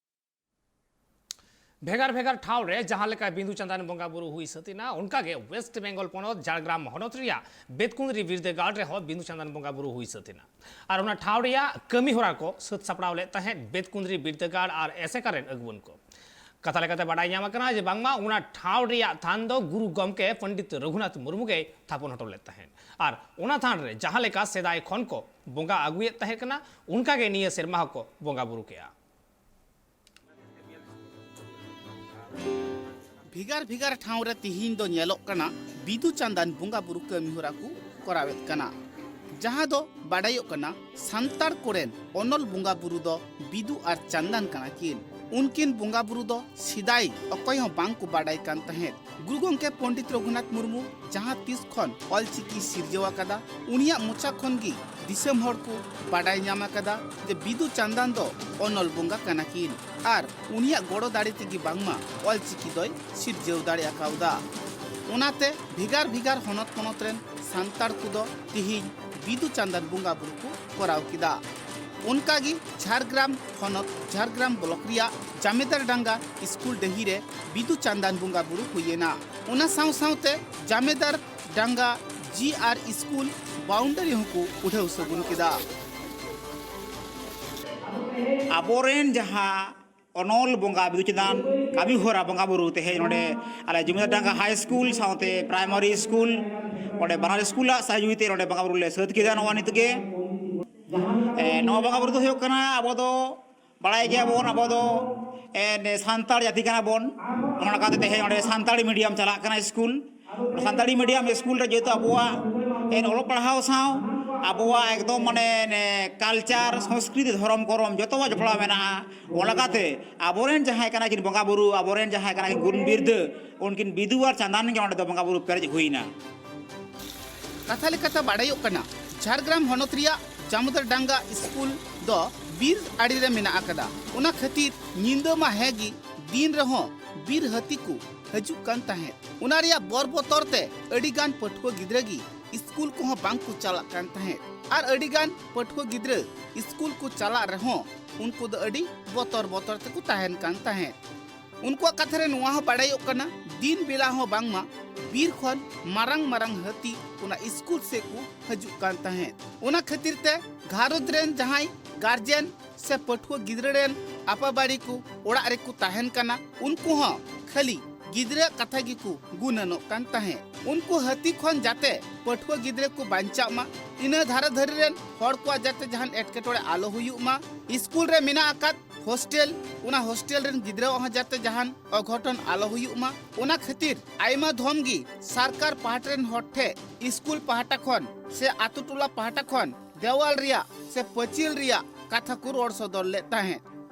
ᱵᱷᱮᱜᱟᱨ ᱵᱷᱮᱜᱟᱨ ᱴᱷᱟᱶ ᱨᱮ ᱡᱟᱦᱟᱸ ᱞᱮᱠᱟ ᱵᱤᱸᱫᱩ ᱪᱟᱸᱫᱟᱱ ᱵᱚᱸᱜᱟ ᱵᱩᱨᱩ ᱦᱩᱭ ᱥᱟᱹᱛ ᱮᱱᱟ, ᱚᱱᱠᱟ ᱜᱮ ᱳᱭᱮᱥᱴ ᱵᱮᱝᱜᱚᱞ ᱯᱚᱱᱚᱛ ᱡᱷᱟᱲᱜᱨᱟᱢ ᱦᱚᱱᱚᱛ ᱨᱮᱭᱟᱜ ᱵᱮᱛᱠᱩᱸᱫᱽᱨᱤ ᱵᱤᱨᱫᱟᱹᱜᱟᱲ ᱨᱮᱦᱚᱸ ᱵᱤᱸᱫᱩ ᱪᱟᱸᱫᱟᱱ ᱵᱚᱸᱜᱟ ᱵᱩᱨᱩ ᱦᱩᱭ ᱥᱟᱹᱛ ᱮᱱᱟ᱾ ᱟᱨ ᱚᱱᱟ ᱴᱷᱟᱶ ᱨᱮᱭᱟᱜ ᱠᱟᱹᱢᱤ ᱦᱚᱨᱟ ᱠᱚ ᱥᱟᱹᱛ ᱥᱟᱯᱲᱟᱣ ᱞᱮᱫ ᱛᱟᱦᱮᱸᱫ ᱵᱮᱛᱠᱩᱸᱫᱽᱨᱤ ᱵᱤᱨᱫᱟᱹᱜᱟᱲ ᱟᱨ ᱮᱥᱮᱠᱟ ᱨᱮᱱ ᱟᱹᱜᱩᱣᱟᱹᱱ ᱠᱚ᱾ ᱠᱟᱛᱷᱟ ᱞᱮᱠᱟᱛᱮ ᱵᱟᱰᱟᱭ ᱧᱟᱢ ᱟᱠᱟᱱᱟ ᱡᱮ ᱵᱟᱝᱢᱟ ᱚᱱᱟ ᱴᱷᱟᱶ ᱨᱮᱭᱟᱜ ᱛᱷᱟᱱ ᱫᱚ ᱜᱩᱨᱩ ᱜᱚᱢᱠᱮ ᱯᱚᱱᱰᱤᱛ ᱨᱚᱜᱷᱩᱱᱟᱛᱷ ᱢᱩᱨᱢᱩ ᱜᱮᱭ ᱛᱷᱟᱯᱚᱱ ᱦᱚᱴᱚ ᱞᱮᱫ ᱛᱟᱦᱮᱸᱫ᱾ ᱟᱨ ᱚᱱᱟ ᱛᱷᱟᱱ ᱨᱮ ᱡᱟᱦᱟᱸ ᱞᱮᱠᱟ ᱥᱮᱫᱟᱭ ᱠᱷᱚᱱ ᱠᱚ ᱵᱚᱸᱜᱟ ᱟᱹᱜᱩᱭᱮᱫ ᱛᱟᱦᱮᱸ ᱠᱟᱱᱟ, ᱚᱱᱠᱟ ᱜᱮ ᱱᱤᱭᱟᱹ ᱥᱮᱨᱢᱟ ᱦᱚᱸᱠᱚ ᱵᱚᱸᱜᱟ ᱵᱩᱨᱩ ᱠᱮᱜᱼᱟ᱾ ᱵᱷᱮᱜᱟᱨ ᱵᱷᱮᱜᱟᱨ ᱴᱷᱟᱶ ᱨᱮ ᱛᱤᱦᱤᱧ ᱫᱚ ᱧᱮᱞᱚᱜ ᱠᱟᱱᱟ ᱵᱤᱫᱩ ᱪᱟᱸᱫᱟᱱ ᱵᱚᱸᱜᱟ ᱵᱩᱨᱩ ᱠᱟᱹᱢᱤ ᱦᱚᱨᱟ ᱠᱚ ᱠᱚᱨᱟᱣᱮᱫ ᱠᱟᱱᱟ, ᱡᱟᱦᱟᱸ ᱫᱚ ᱵᱟᱰᱟᱭᱚᱜ ᱠᱟᱱᱟ ᱥᱟᱱᱛᱟᱲ ᱠᱚᱨᱮᱱ ᱚᱱᱚᱞ ᱵᱚᱸᱜᱟ ᱵᱩᱨᱩ ᱫᱚ ᱵᱤᱫᱩ ᱟᱨ ᱪᱟᱸᱫᱟᱱ ᱠᱟᱱᱟ ᱠᱤᱱ᱾ ᱩᱱᱠᱤᱱ ᱵᱚᱸᱜᱟ ᱵᱩᱨᱩ ᱫᱚ ᱥᱮᱫᱟᱭ ᱚᱠᱚᱭ ᱦᱚᱸ ᱵᱟᱝ ᱠᱚ ᱵᱟᱰᱟᱭ ᱠᱟᱱ ᱛᱟᱦᱮᱸᱫ᱾ ᱜᱩᱨᱩ ᱜᱚᱢᱠᱮ ᱯᱚᱱᱰᱤᱛ ᱨᱚᱜᱷᱩᱱᱟᱛᱷ ᱢᱩᱨᱢᱩ ᱡᱟᱦᱟᱸ ᱛᱤᱥ ᱠᱷᱚᱱ ᱚᱞᱪᱤᱠᱤ ᱥᱤᱨᱡᱟᱹᱣ ᱟᱠᱟᱫᱟ, ᱩᱱᱤᱭᱟᱜ ᱢᱚᱪᱟ ᱠᱷᱚᱱ ᱜᱮ ᱫᱤᱥᱚᱢ ᱦᱚᱲ ᱠᱚ ᱵᱟᱰᱟᱭ ᱧᱟᱢ ᱟᱠᱟᱫᱟ ᱡᱮ ᱵᱤᱫᱩ ᱪᱟᱸᱫᱟᱱ ᱫᱚ ᱚᱱᱚᱞ ᱵᱚᱸᱜᱟ ᱠᱟᱱᱟ ᱠᱤᱱ ᱟᱨ ᱩᱱᱤᱭᱟᱜ ᱜᱚᱲᱚ ᱫᱟᱲᱮ ᱛᱮᱜᱮ ᱵᱟᱝᱢᱟ ᱚᱞᱪᱤᱠᱤ ᱫᱚᱭ ᱥᱤᱨᱡᱟᱹᱣ ᱫᱟᱲᱮ ᱟᱠᱟᱣᱫᱟ᱾ ᱚᱱᱟᱛᱮ ᱵᱷᱮᱜᱟᱨ ᱵᱷᱮᱜᱟᱨ ᱦᱚᱱᱚᱛ ᱯᱚᱱᱚᱛ ᱨᱮᱱ ᱥᱟᱱᱛᱟᱲ ᱠᱚᱫᱚ ᱛᱤᱦᱤᱧ ᱵᱤᱫᱩ ᱪᱟᱸᱫᱟᱱ ᱵᱚᱸᱜᱟ ᱵᱩᱨᱩ ᱠᱚ ᱠᱚᱨᱟᱣ ᱠᱮᱫᱟ᱾ ᱚᱱᱠᱟᱜᱮ ᱡᱷᱟᱲᱜᱨᱟᱢ ᱦᱚᱱᱚᱛ ᱡᱷᱟᱲᱜᱨᱟᱢ ᱵᱞᱚᱠ ᱨᱮᱭᱟᱜ ᱡᱟᱢᱮᱫᱟᱨ ᱰᱟᱝᱜᱟ ᱥᱠᱩᱞ ᱰᱟᱹᱦᱤ ᱨᱮ ᱵᱤᱫᱩ ᱪᱟᱸᱫᱟᱱ ᱵᱚᱸᱜᱟ ᱵᱩᱨᱩ ᱦᱩᱭᱮᱱᱟ᱾ ᱚᱱᱟ ᱥᱟᱶ ᱥᱟᱶᱛᱮ ᱡᱟᱢᱮᱫᱟᱨ ᱰᱟᱝᱜᱟ ᱡᱤ ᱟᱨ ᱥᱠᱩᱞ ᱵᱟᱣᱩᱱᱰᱟᱨᱤ ᱦᱚᱸᱠᱚ ᱩᱰᱷᱟᱹᱣ ᱥᱟᱹᱜᱩᱱ ᱠᱮᱫᱟ᱾ ᱟᱵᱚᱨᱮᱱ ᱡᱟᱦᱟᱸ ᱚᱱᱚᱞ ᱵᱚᱸᱜᱟ ᱵᱤᱫᱩ ᱪᱟᱸᱫᱟᱱ ᱠᱟᱹᱢᱤ ᱦᱚᱨᱟ ᱵᱚᱸᱜᱟ ᱵᱩᱨᱩ ᱛᱮᱦᱮᱧ ᱱᱚᱰᱮ ᱟᱞᱮ ᱡᱩᱢᱤᱫᱟᱨ ᱰᱟᱝᱜᱟ ᱦᱟᱭ ᱥᱠᱩᱞ ᱥᱟᱶᱛᱮ ᱯᱨᱟᱭᱢᱟᱨᱤ ᱥᱠᱩᱞ ᱚᱸᱰᱮ ᱵᱟᱱᱟᱨ ᱥᱠᱩᱞᱟᱜ ᱥᱟᱦᱡᱩᱦᱤᱛᱮ ᱱᱚᱰᱮ ᱵᱚᱸᱜᱟ ᱵᱩᱨᱩ ᱞᱮ ᱥᱟᱹᱛ ᱠᱮᱫᱟ᱾ ᱱᱚᱣᱟ ᱱᱤᱛᱚᱜ ᱜᱮ ᱮ, ᱱᱚᱣᱟ ᱵᱚᱸᱜᱟ ᱵᱩᱨᱩ ᱫᱚ ᱦᱩᱭᱩᱜ ᱠᱟᱱᱟ, ᱟᱵᱚ ᱫᱚ ᱵᱟᱲᱟᱭ ᱜᱮᱭᱟᱵᱚᱱ, ᱟᱵᱚ ᱫᱚ ᱮ, ᱥᱟᱱᱛᱟᱲ ᱡᱟᱹᱛᱤ ᱠᱟᱱᱟ ᱵᱚᱱ᱾ ᱚᱱᱟ ᱞᱮᱠᱟᱛᱮ ᱛᱮᱦᱮᱧ ᱚᱸᱰᱮ ᱥᱟᱱᱛᱟᱲᱤ ᱢᱤᱰᱤᱭᱟᱢ ᱪᱟᱞᱟᱜ ᱠᱟᱱᱟ ᱥᱠᱩᱞ᱾ ᱥᱟᱱᱛᱟᱲᱤ ᱢᱤᱰᱤᱭᱟᱢ ᱥᱠᱩᱞ ᱨᱮ ᱡᱮᱦᱮᱛᱩ ᱟᱵᱚᱣᱟᱜ ᱮᱱ ᱚᱞᱚᱜ ᱯᱟᱲᱦᱟᱣ ᱥᱟᱶ ᱟᱵᱚᱣᱟᱜ ᱮᱠᱫᱚᱢ ᱢᱟᱱᱮ ᱠᱟᱞᱪᱟᱨ, ᱥᱚᱸᱥᱠᱨᱤᱛᱤ, ᱫᱷᱚᱨᱚᱢ ᱠᱚᱨᱚᱢ ᱡᱚᱛᱚᱣᱟᱜ ᱡᱚᱯᱲᱟᱣ ᱢᱮᱱᱟᱜᱼᱟ᱾ ᱚᱱᱟ ᱞᱮᱠᱟᱛᱮ ᱟᱵᱚᱨᱮᱱ ᱡᱟᱦᱟᱸᱭ ᱠᱟᱱᱟ ᱠᱤᱱ ᱵᱚᱸᱜᱟ ᱵᱩᱨᱩ, ᱟᱵᱚᱨᱮᱱ ᱡᱟᱦᱟᱸᱭ ᱠᱟᱱᱟ ᱠᱤᱱ ᱜᱩᱱ ᱵᱤᱨᱫᱟᱹ, ᱩᱱᱠᱤᱱ ᱵᱤᱫᱩ ᱟᱨ ᱪᱟᱸᱫᱟᱱ ᱜᱮ ᱚᱸᱰᱮ ᱫᱚ ᱵᱚᱸᱜᱟ ᱵᱩᱨᱩ ᱯᱮᱨᱮᱡ ᱦᱩᱭᱱᱟ᱾ ᱠᱟᱛᱷᱟ ᱞᱮᱠᱟᱛᱮ ᱵᱟᱲᱟᱭᱚᱜ ᱠᱟᱱᱟ, ᱡᱷᱟᱲᱜᱨᱟᱢ ᱦᱚᱱᱚᱛ ᱨᱮᱭᱟᱜ ᱡᱟᱢᱩᱫᱟᱨᱰᱟᱝᱜᱟ ᱥᱠᱩᱞ ᱫᱚ ᱵᱤᱨ ᱟᱲᱮ ᱨᱮ ᱢᱮᱱᱟᱜ ᱟᱠᱟᱫᱟ᱾ ᱚᱱᱟ ᱠᱷᱟᱹᱛᱤᱨ ᱧᱤᱫᱟᱹ ᱢᱟ ᱦᱮᱸ ᱜᱮ, ᱫᱤᱱ ᱨᱮᱦᱚᱸ ᱵᱤᱨ ᱦᱟᱹᱛᱤ ᱠᱚ ᱦᱤᱡᱩᱜ ᱠᱟᱱ ᱛᱟᱦᱮᱸᱫ᱾ ᱚᱱᱟ ᱨᱮᱭᱟᱜ ᱵᱚᱨ ᱵᱚᱛᱚᱨ ᱛᱮ ᱟᱹᱰᱤ ᱜᱟᱱ ᱯᱟᱹᱴᱷᱩᱣᱟᱹ ᱜᱤᱫᱽᱨᱟᱹ ᱜᱮ ᱥᱠᱩᱞ ᱠᱚᱦᱚᱸ ᱵᱟᱝ ᱠᱚ ᱪᱟᱞᱟᱜ ᱠᱟᱱ ᱛᱟᱦᱮᱸᱫ᱾ ᱟᱨ ᱟᱹᱰᱤ ᱜᱟᱱ ᱯᱟᱹᱴᱷᱩᱣᱟᱹ ᱜᱤᱫᱽᱨᱟᱹ ᱥᱠᱩᱞ ᱠᱚ ᱪᱟᱞᱟᱜ ᱨᱮᱦᱚᱸ ᱩᱱᱠᱩ ᱫᱚ ᱟᱹᱰᱤ ᱵᱚᱛᱚᱨ ᱵᱚᱛᱚᱨ ᱛᱮᱠᱚ ᱛᱟᱦᱮᱱ ᱠᱟᱱ ᱛᱟᱦᱮᱸᱫ᱾ ᱩᱱᱠᱩᱣᱟᱜ ᱠᱟᱛᱷᱟ ᱨᱮ ᱱᱚᱣᱟ ᱦᱚᱸ ᱵᱟᱲᱟᱭᱚᱜ ᱠᱟᱱᱟ, ᱫᱤᱱ ᱵᱮᱞᱟ ᱦᱚᱸ ᱵᱟᱝᱢᱟ ᱵᱤᱨ ᱠᱷᱚᱱ ᱢᱟᱨᱟᱝ ᱢᱟᱨᱟᱝ ᱦᱟᱹᱛᱤ ᱚᱱᱟ ᱥᱠᱩᱞ ᱥᱮᱫ ᱠᱚ ᱦᱤᱡᱩᱜ ᱠᱟᱱ ᱛᱟᱦᱮᱸᱫ᱾ ᱚᱱᱟ ᱠᱷᱟᱹᱛᱤᱨ ᱛᱮ ᱜᱷᱟᱨᱚᱸᱡᱽ ᱨᱮᱱ ᱡᱟᱦᱟᱸᱭ ᱜᱟᱨᱡᱮᱱ ᱥᱮ ᱯᱟᱹᱴᱷᱩᱣᱟᱹ ᱜᱤᱫᱽᱨᱟᱹ ᱨᱮᱱ ᱟᱯᱟᱵᱟᱨᱤ ᱠᱚ ᱚᱲᱟᱜ ᱨᱮᱠᱚ ᱛᱟᱦᱮᱱ ᱠᱟᱱᱟ, ᱩᱱᱠᱩ ᱦᱚᱸ ᱠᱷᱟᱹᱞᱤ ᱜᱤᱫᱽᱨᱟᱹ ᱠᱟᱛᱷᱟ ᱜᱮᱠᱚ ᱜᱩᱱᱟᱹᱱᱚᱜ ᱠᱟᱱ ᱛᱟᱦᱮᱸᱫ᱾ ᱩᱱᱠᱩ ᱦᱟᱹᱛᱤ ᱠᱷᱚᱱ ᱡᱟᱛᱮ ᱯᱟᱹᱴᱷᱩᱣᱟᱹ ᱜᱤᱫᱽᱨᱟᱹ ᱠᱚ ᱵᱟᱧᱪᱟᱜ ᱢᱟ, ᱤᱱᱟᱹ ᱫᱷᱟᱨᱮ ᱫᱷᱟᱨᱮ ᱨᱮᱱ ᱦᱚᱲ ᱠᱚᱣᱟᱜ ᱡᱟᱛᱮ ᱡᱟᱦᱟᱱ ᱮᱴᱠᱮᱴᱚᱬᱮ ᱟᱞᱚ ᱦᱩᱭᱩᱜ ᱢᱟ, ᱥᱠᱩᱞ ᱨᱮ ᱢᱮᱱᱟᱜ ᱟᱠᱟᱫ ᱦᱳᱥᱴᱮᱞ, ᱚᱱᱟ ᱦᱳᱥᱴᱮᱞ ᱨᱮᱱ ᱜᱤᱫᱽᱨᱟᱹᱣᱟᱜ ᱦᱚᱸ ᱡᱟᱛᱮ ᱡᱟᱦᱟᱱ ᱚᱜᱷᱚᱴᱚᱱ ᱟᱞᱚ ᱦᱩᱭᱩᱜ ᱢᱟ, ᱚᱱᱟ ᱠᱷᱟᱹᱛᱤᱨ ᱟᱭᱢᱟ ᱫᱷᱚᱢ ᱜᱮ ᱥᱚᱨᱠᱟᱨ ᱯᱟᱦᱴᱟ ᱨᱮᱱ ᱦᱚᱲ ᱴᱷᱮᱱ, ᱥᱠᱩᱞ ᱯᱟᱦᱴᱟ ᱠᱷᱚᱱ ᱥᱮ ᱟᱛᱳ ᱴᱚᱞᱟ ᱯᱟᱦᱴᱟ ᱠᱷᱚᱱ ᱫᱮᱣᱟᱞ ᱨᱮᱭᱟᱜ ᱥᱮ ᱯᱟᱹᱪᱤᱞ ᱨᱮᱭᱟᱜ ᱠᱟᱛᱷᱟ ᱠᱚ ᱨᱚᱲ ᱥᱚᱫᱚᱨ ᱞᱮᱫ ᱛᱟᱦᱮᱸᱫ᱾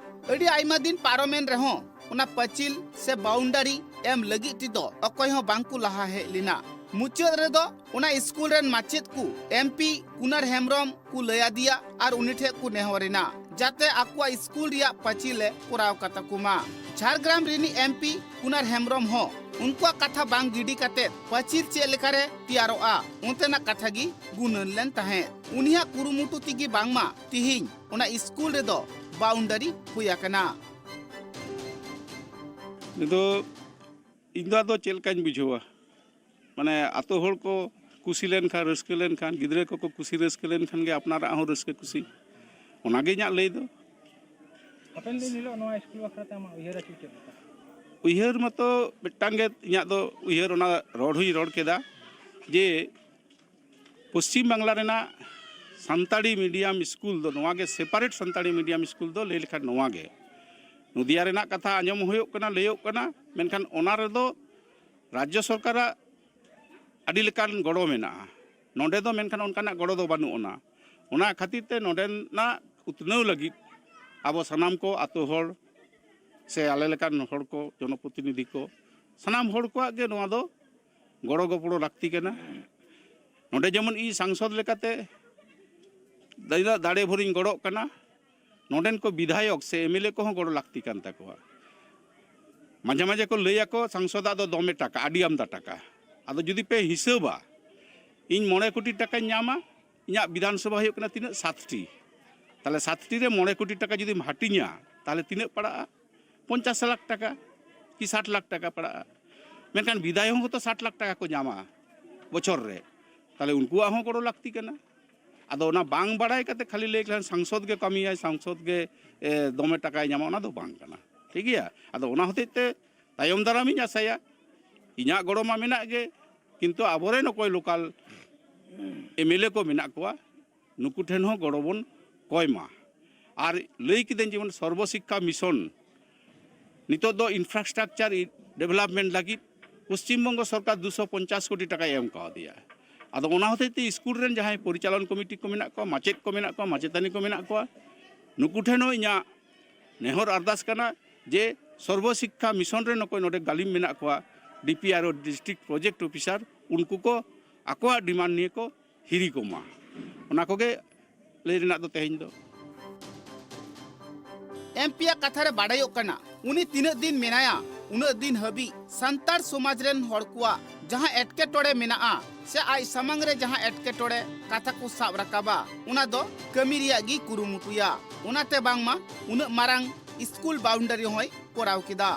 ᱟᱹᱰᱤ ᱟᱭᱢᱟ ᱫᱤᱱ ᱯᱟᱨᱚᱢᱮᱱ ᱨᱮᱦᱚᱸ ᱚᱱᱟ ᱯᱟᱹᱪᱤᱞ ᱥᱮ ᱵᱟᱣᱩᱱᱰᱟᱨᱤ ᱮᱢ ᱞᱟᱹᱜᱤᱫ ᱛᱮᱫᱚ ᱚᱠᱚᱭ ᱦᱚᱸ ᱵᱟᱝ ᱠᱚ ᱞᱟᱦᱟ ᱦᱮᱡ ᱞᱮᱱᱟ᱾ ᱢᱩᱪᱟᱹᱫ ᱨᱮᱫᱚ ᱚᱱᱟ ᱥᱠᱩᱞ ᱨᱮᱱ ᱢᱟᱪᱮᱫ ᱠᱚ ᱮᱢ ᱯᱤ ᱠᱩᱱᱟᱨ ᱦᱮᱢᱵᱨᱚᱢ ᱠᱚ ᱞᱟᱹᱭ ᱟᱫᱮᱭᱟ ᱟᱨ ᱩᱱᱤ ᱴᱷᱮᱱ ᱠᱚ ᱱᱮᱦᱚᱨ ᱮᱱᱟ, ᱡᱟᱛᱮ ᱟᱠᱚᱣᱟᱜ ᱥᱠᱩᱞ ᱨᱮᱭᱟᱜ ᱯᱟᱹᱪᱤᱞ ᱮ ᱠᱚᱨᱟᱣ ᱠᱟᱛᱟ ᱠᱚ ᱢᱟ᱾ ᱡᱷᱟᱲᱜᱨᱟᱢ ᱨᱤᱱᱤᱡ ᱮᱢ ᱯᱤ ᱠᱩᱱᱟᱨ ᱦᱮᱢᱵᱨᱚᱢ ᱦᱚᱸ ᱩᱱᱠᱩᱣᱟᱜ ᱠᱟᱛᱷᱟ ᱵᱟᱝ ᱜᱤᱰᱤ ᱠᱟᱛᱮ ᱯᱟᱹᱪᱤᱞ ᱪᱮᱫ ᱞᱮᱠᱟᱨᱮ ᱛᱮᱭᱟᱨᱚᱜᱼᱟ, ᱚᱱᱛᱮᱱᱟᱜ ᱠᱟᱛᱷᱟ ᱜᱮ ᱜᱩᱱᱟᱹᱱ ᱞᱮᱱ ᱛᱟᱦᱮᱸᱫ᱾ ᱩᱱᱤᱭᱟᱜ ᱠᱩᱨᱩᱢᱩᱴᱩ ᱛᱮᱜᱮ ᱵᱟᱝᱢᱟ ᱛᱤᱦᱤᱧ ᱚᱱᱟ ᱥᱠᱩᱞ ᱨᱮᱫᱚ ᱵᱟᱣᱩᱱᱰᱟᱨᱤ ᱦᱩᱭ ᱟᱠᱟᱱᱟ᱾ ᱱᱤᱛᱚᱜ ᱤᱧ ᱫᱚ ᱟᱫᱚ ᱪᱮᱫ ᱞᱮᱠᱟᱧ ᱵᱩᱡᱷᱟᱹᱣᱟ, ᱢᱟᱱᱮ ᱟᱛᱳ ᱦᱚᱲ ᱠᱚ ᱠᱩᱥᱤ ᱞᱮᱱᱠᱷᱟᱱ, ᱨᱟᱹᱥᱠᱟᱹ ᱞᱮᱱᱠᱷᱟᱱ, ᱜᱤᱫᱽᱨᱟᱹ ᱠᱚᱠᱚ ᱠᱩᱥᱤ ᱨᱟᱹᱥᱠᱟᱹ ᱞᱮᱱᱠᱷᱟᱱ ᱜᱮ ᱟᱯᱱᱟᱨᱟᱜ ᱦᱚᱸ ᱨᱟᱹᱥᱠᱟᱹ ᱠᱩᱥᱤ, ᱚᱱᱟᱜᱮ ᱤᱧᱟᱹᱜ ᱞᱟᱹᱭ ᱫᱚ᱾ ᱦᱟᱯᱮᱱ ᱫᱤᱱ ᱦᱤᱞᱳᱜ ᱱᱚᱣᱟ ᱥᱠᱩᱞ ᱵᱟᱠᱷᱨᱟ ᱛᱮ ᱟᱢᱟᱜ ᱩᱭᱦᱟᱹᱨ ᱟᱹᱪᱩᱨ ᱪᱮᱫ ᱞᱮᱠᱟ? ᱩᱭᱦᱟᱹᱨ ᱢᱟᱛᱚ ᱢᱤᱫᱴᱟᱝ ᱜᱮ ᱤᱧᱟᱹᱜ ᱫᱚ ᱩᱭᱦᱟᱹᱨ, ᱚᱱᱟ ᱨᱚᱲ ᱦᱚᱸᱧ ᱨᱚᱲ ᱠᱮᱫᱟ ᱡᱮ ᱯᱚᱥᱪᱤᱢ ᱵᱟᱝᱞᱟ ᱨᱮᱱᱟᱜ ᱥᱟᱱᱛᱟᱲᱤ ᱢᱤᱰᱤᱭᱟᱢ ᱥᱠᱩᱞ ᱫᱚ ᱱᱚᱣᱟ ᱜᱮ, ᱥᱮᱯᱟᱨᱮᱴ ᱥᱟᱱᱛᱟᱲᱤ ᱢᱤᱰᱤᱭᱟᱢ ᱥᱠᱩᱞ ᱫᱚ ᱞᱟᱹᱭ ᱞᱮᱠᱷᱟᱱ ᱱᱚᱣᱟ ᱜᱮ᱾ ᱱᱚᱫᱤᱭᱟ ᱨᱮᱱᱟᱜ ᱠᱟᱛᱷᱟ ᱟᱸᱡᱚᱢ ᱦᱩᱭᱩᱜ ᱠᱟᱱᱟ, ᱞᱟᱹᱭᱚᱜ ᱠᱟᱱᱟ, ᱢᱮᱱᱠᱷᱟᱱ ᱚᱱᱟ ᱨᱮᱫᱚ ᱨᱟᱡᱽᱡᱚ ᱥᱚᱨᱠᱟᱨᱟᱜ ᱟᱹᱰᱤ ᱞᱮᱠᱟᱱ ᱜᱚᱲᱚ ᱢᱮᱱᱟᱜᱼᱟ᱾ ᱱᱚᱰᱮ ᱫᱚ ᱢᱮᱱᱠᱷᱟᱱ ᱚᱱᱠᱟᱱᱟᱜ ᱜᱚᱲᱚ ᱫᱚ ᱵᱟᱹᱱᱩᱜ ᱟᱱᱟ᱾ ᱚᱱᱟ ᱠᱷᱟᱹᱛᱤᱨ ᱛᱮ ᱱᱚᱰᱮᱱᱟᱜ ᱩᱛᱱᱟᱹᱣ ᱞᱟᱹᱜᱤᱫ ᱟᱵᱚ ᱥᱟᱱᱟᱢ ᱠᱚ, ᱟᱛᱳ ᱦᱚᱲ ᱥᱮ ᱟᱞᱮ ᱞᱮᱠᱟᱱ ᱦᱚᱲ ᱠᱚ, ᱡᱚᱱᱚᱯᱨᱚᱛᱤᱱᱤᱫᱷᱤ ᱠᱚ, ᱥᱟᱱᱟᱢ ᱦᱚᱲ ᱠᱚᱣᱟᱜ ᱜᱮ ᱱᱚᱣᱟ ᱫᱚ ᱜᱚᱲᱚ ᱜᱚᱯᱚᱲᱚ ᱞᱟᱹᱠᱛᱤ ᱠᱟᱱᱟ᱾ ᱱᱚᱰᱮ ᱡᱮᱢᱚᱱ ᱤᱧ ᱥᱟᱝᱥᱚᱫ ᱞᱮᱠᱟᱛᱮ ᱛᱤᱱᱟᱹᱜ ᱫᱟᱲᱮ ᱵᱷᱳᱨᱤᱧ ᱜᱚᱲᱚᱜ ᱠᱟᱱᱟ, ᱱᱚᱰᱮᱱ ᱠᱚ ᱵᱤᱫᱷᱟᱭᱚᱠ ᱥᱮ ᱮᱢ ᱮᱞ ᱮ ᱠᱚᱦᱚᱸ ᱜᱚᱲᱚ ᱞᱟᱹᱠᱛᱤ ᱠᱟᱱ ᱛᱟᱠᱚᱣᱟ᱾ ᱢᱟᱡᱷᱮ ᱢᱟᱡᱷᱮ ᱠᱚ ᱞᱟᱹᱭᱟᱠᱚ, "ᱥᱟᱝᱥᱚᱫᱟᱜ ᱫᱚ ᱫᱚᱢᱮ ᱴᱟᱠᱟ, ᱟᱹᱰᱤ ᱟᱢᱫᱟ ᱴᱟᱠᱟ᱾" ᱟᱫᱚ ᱡᱩᱫᱤ ᱯᱮ ᱦᱤᱥᱟᱹᱵᱟ, ᱤᱧ ᱢᱚᱬᱮ ᱠᱳᱴᱤ ᱴᱟᱠᱟᱧ ᱧᱟᱢᱟ, ᱤᱧᱟᱹᱜ ᱵᱤᱫᱷᱟᱱ ᱥᱚᱵᱷᱟ ᱦᱩᱭᱩᱜ ᱠᱟᱱᱟ ᱛᱤᱱᱟᱹᱜ? ᱥᱟᱛᱴᱤ᱾ ᱛᱟᱦᱚᱞᱮ ᱥᱟᱛᱴᱤ ᱨᱮ ᱢᱚᱬᱮ ᱠᱳᱴᱤ ᱴᱟᱠᱟ ᱡᱩᱫᱤᱢ ᱦᱟᱹᱴᱤᱧᱟ, ᱛᱟᱦᱚᱞᱮ ᱛᱤᱱᱟᱹᱜ ᱯᱟᱲᱟᱜᱼᱟ? ᱯᱚᱧᱪᱟᱥ ᱞᱟᱠᱷ ᱴᱟᱠᱟ ᱠᱤ ᱥᱟᱴ ᱞᱟᱠᱷ ᱴᱟᱠᱟ ᱯᱟᱲᱟᱜᱼᱟ᱾ ᱢᱮᱱᱠᱷᱟᱱ ᱵᱤᱫᱷᱟᱭᱚᱠ ᱦᱚᱸ ᱛᱚ ᱥᱟᱴ ᱞᱟᱠᱷ ᱴᱟᱠᱟ ᱠᱚ ᱧᱟᱢᱟ ᱵᱚᱪᱷᱚᱨ ᱨᱮ, ᱛᱟᱦᱚᱞᱮ ᱩᱱᱠᱩᱣᱟᱜ ᱦᱚᱸ ᱜᱚᱲᱚ ᱞᱟᱹᱠᱛᱤ ᱠᱟᱱᱟ᱾ ᱟᱫᱚ ᱚᱱᱟ ᱵᱟᱝ ᱵᱟᱲᱟᱭ ᱠᱟᱛᱮ ᱠᱷᱟᱹᱞᱤ ᱞᱟᱹᱭ ᱞᱮᱠᱷᱟᱱ ᱥᱟᱝᱥᱚᱫ ᱜᱮ ᱠᱟᱹᱢᱤᱭᱟᱭ, ᱥᱟᱝᱥᱚᱫ ᱜᱮ, ᱮ, ᱫᱚᱢᱮ ᱴᱟᱠᱟᱭ ᱧᱟᱢᱟ, ᱚᱱᱟ ᱫᱚ ᱵᱟᱝ ᱠᱟᱱᱟ᱾ ᱴᱷᱤᱠ ᱜᱮᱭᱟ? ᱟᱫᱚ ᱚᱱᱟ ᱦᱚᱛᱮᱡ ᱛᱮ ᱛᱟᱭᱚᱢ ᱫᱟᱨᱟᱢᱤᱧ ᱟᱥᱟᱭᱟ, ᱤᱧᱟᱹᱜ ᱜᱚᱲᱚ ᱢᱟ ᱢᱮᱱᱟᱜ ᱜᱮ, ᱠᱤᱱᱛᱩ ᱟᱵᱚᱨᱮᱱ ᱚᱠᱚᱭ ᱞᱳᱠᱟᱞ ᱮᱢ ᱮᱞ ᱮ ᱠᱚ ᱢᱮᱱᱟᱜ ᱠᱚᱣᱟ, ᱱᱩᱠᱩ ᱴᱷᱮᱱ ᱦᱚᱸ ᱜᱚᱲᱚ ᱵᱚᱱ ᱠᱚᱭ ᱢᱟ᱾ ᱟᱨ ᱞᱟᱹᱭ ᱠᱤᱫᱟᱹᱧ ᱡᱮᱢᱚᱱ ᱥᱚᱨᱵᱚ ᱥᱤᱠᱠᱷᱟ ᱢᱤᱥᱚᱱ, ᱱᱤᱛᱚᱜ ᱫᱚ ᱤᱱᱯᱷᱨᱟᱥᱴᱨᱟᱠᱪᱟᱨ ᱰᱮᱵᱷᱞᱚᱯᱢᱮᱱᱴ ᱞᱟᱹᱜᱤᱫ ᱯᱚᱥᱪᱤᱢ ᱵᱚᱝᱜᱚ ᱥᱚᱨᱠᱟᱨ ᱫᱩᱥᱚ ᱯᱚᱧᱪᱟᱥ ᱠᱳᱴᱤ ᱴᱟᱠᱟᱭ ᱮᱢ ᱠᱟᱣᱫᱮᱭᱟ᱾ ᱟᱫᱚ ᱚᱱᱟ ᱦᱚᱛᱮᱡ ᱛᱮ ᱥᱠᱩᱞ ᱨᱮᱱ ᱡᱟᱦᱟᱸᱭ ᱯᱚᱨᱤᱪᱟᱞᱚᱱ ᱠᱚᱢᱤᱴᱤ ᱠᱚ ᱢᱮᱱᱟᱜ ᱠᱚᱣᱟ, ᱢᱟᱪᱮᱫ ᱠᱚ ᱢᱮᱱᱟᱜ ᱠᱚᱣᱟ, ᱢᱟᱪᱮᱛᱟᱹᱱᱤ ᱠᱚ ᱢᱮᱱᱟᱜ ᱠᱚᱣᱟ, ᱱᱩᱠᱩ ᱴᱷᱮᱱ ᱦᱚᱸ ᱤᱧᱟᱹᱜ ᱱᱮᱦᱚᱨ ᱟᱨᱫᱟᱥ ᱠᱟᱱᱟ ᱡᱮ ᱥᱚᱨᱵᱚ ᱥᱤᱠᱠᱷᱟ ᱢᱤᱥᱚᱱ ᱨᱮᱱ ᱚᱠᱚᱭ ᱱᱚᱰᱮ ᱜᱟᱹᱞᱤᱢ ᱢᱮᱱᱟᱜ ᱠᱚᱣᱟ, ᱰᱤ ᱯᱤ ᱟᱨ ᱳ, ᱰᱤᱥᱴᱨᱤᱠᱴ ᱯᱨᱚᱡᱮᱠᱴ ᱚᱯᱷᱤᱥᱟᱨ, ᱩᱱᱠᱩ ᱠᱚ ᱟᱠᱚᱣᱟᱜ ᱰᱤᱢᱟᱱᱰ ᱱᱤᱭᱮ ᱠᱚ ᱦᱤᱨᱤ ᱠᱚᱢᱟ᱾ ᱚᱱᱟ ᱠᱚᱜᱮ ᱞᱟᱹᱭ ᱨᱮᱱᱟᱜ ᱫᱚ ᱛᱮᱦᱮᱧ ᱫᱚ᱾ ᱮᱢ ᱯᱤᱭᱟᱜ ᱠᱟᱛᱷᱟ ᱨᱮ ᱵᱟᱰᱟᱭᱚᱜ ᱠᱟᱱᱟ, ᱩᱱᱤ ᱛᱤᱱᱟᱹᱜ ᱫᱤᱱ ᱢᱮᱱᱟᱭᱟ, ᱩᱱᱟᱹᱜ ᱫᱤᱱ ᱦᱟᱹᱵᱤᱡ ᱥᱟᱱᱛᱟᱲ ᱥᱚᱢᱟᱡᱽ ᱨᱮᱱ ᱦᱚᱲ ᱠᱚᱣᱟᱜ ᱡᱟᱦᱟᱸ ᱮᱴᱠᱮᱴᱚᱬᱮ ᱢᱮᱱᱟᱜᱼᱟ ᱥᱮ ᱟᱡ ᱥᱟᱢᱟᱝ ᱨᱮ ᱡᱟᱦᱟᱸ ᱮᱴᱠᱮᱴᱚᱬᱮ ᱠᱟᱛᱷᱟ ᱠᱚ ᱥᱟᱵ ᱨᱟᱠᱟᱵᱟ, ᱚᱱᱟ ᱫᱚ ᱠᱟᱹᱢᱤ ᱨᱮᱭᱟᱜ ᱜᱮ ᱠᱩᱨᱩᱢᱩᱴᱩᱭᱟ᱾ ᱚᱱᱟᱛᱮ ᱵᱟᱝᱢᱟ ᱩᱱᱟᱹᱜ ᱢᱟᱨᱟᱝ ᱥᱠᱩᱞ ᱵᱟᱣᱩᱱᱰᱟᱨᱤ ᱦᱚᱸᱭ ᱠᱚᱨᱟᱣ ᱠᱮᱫᱟ᱾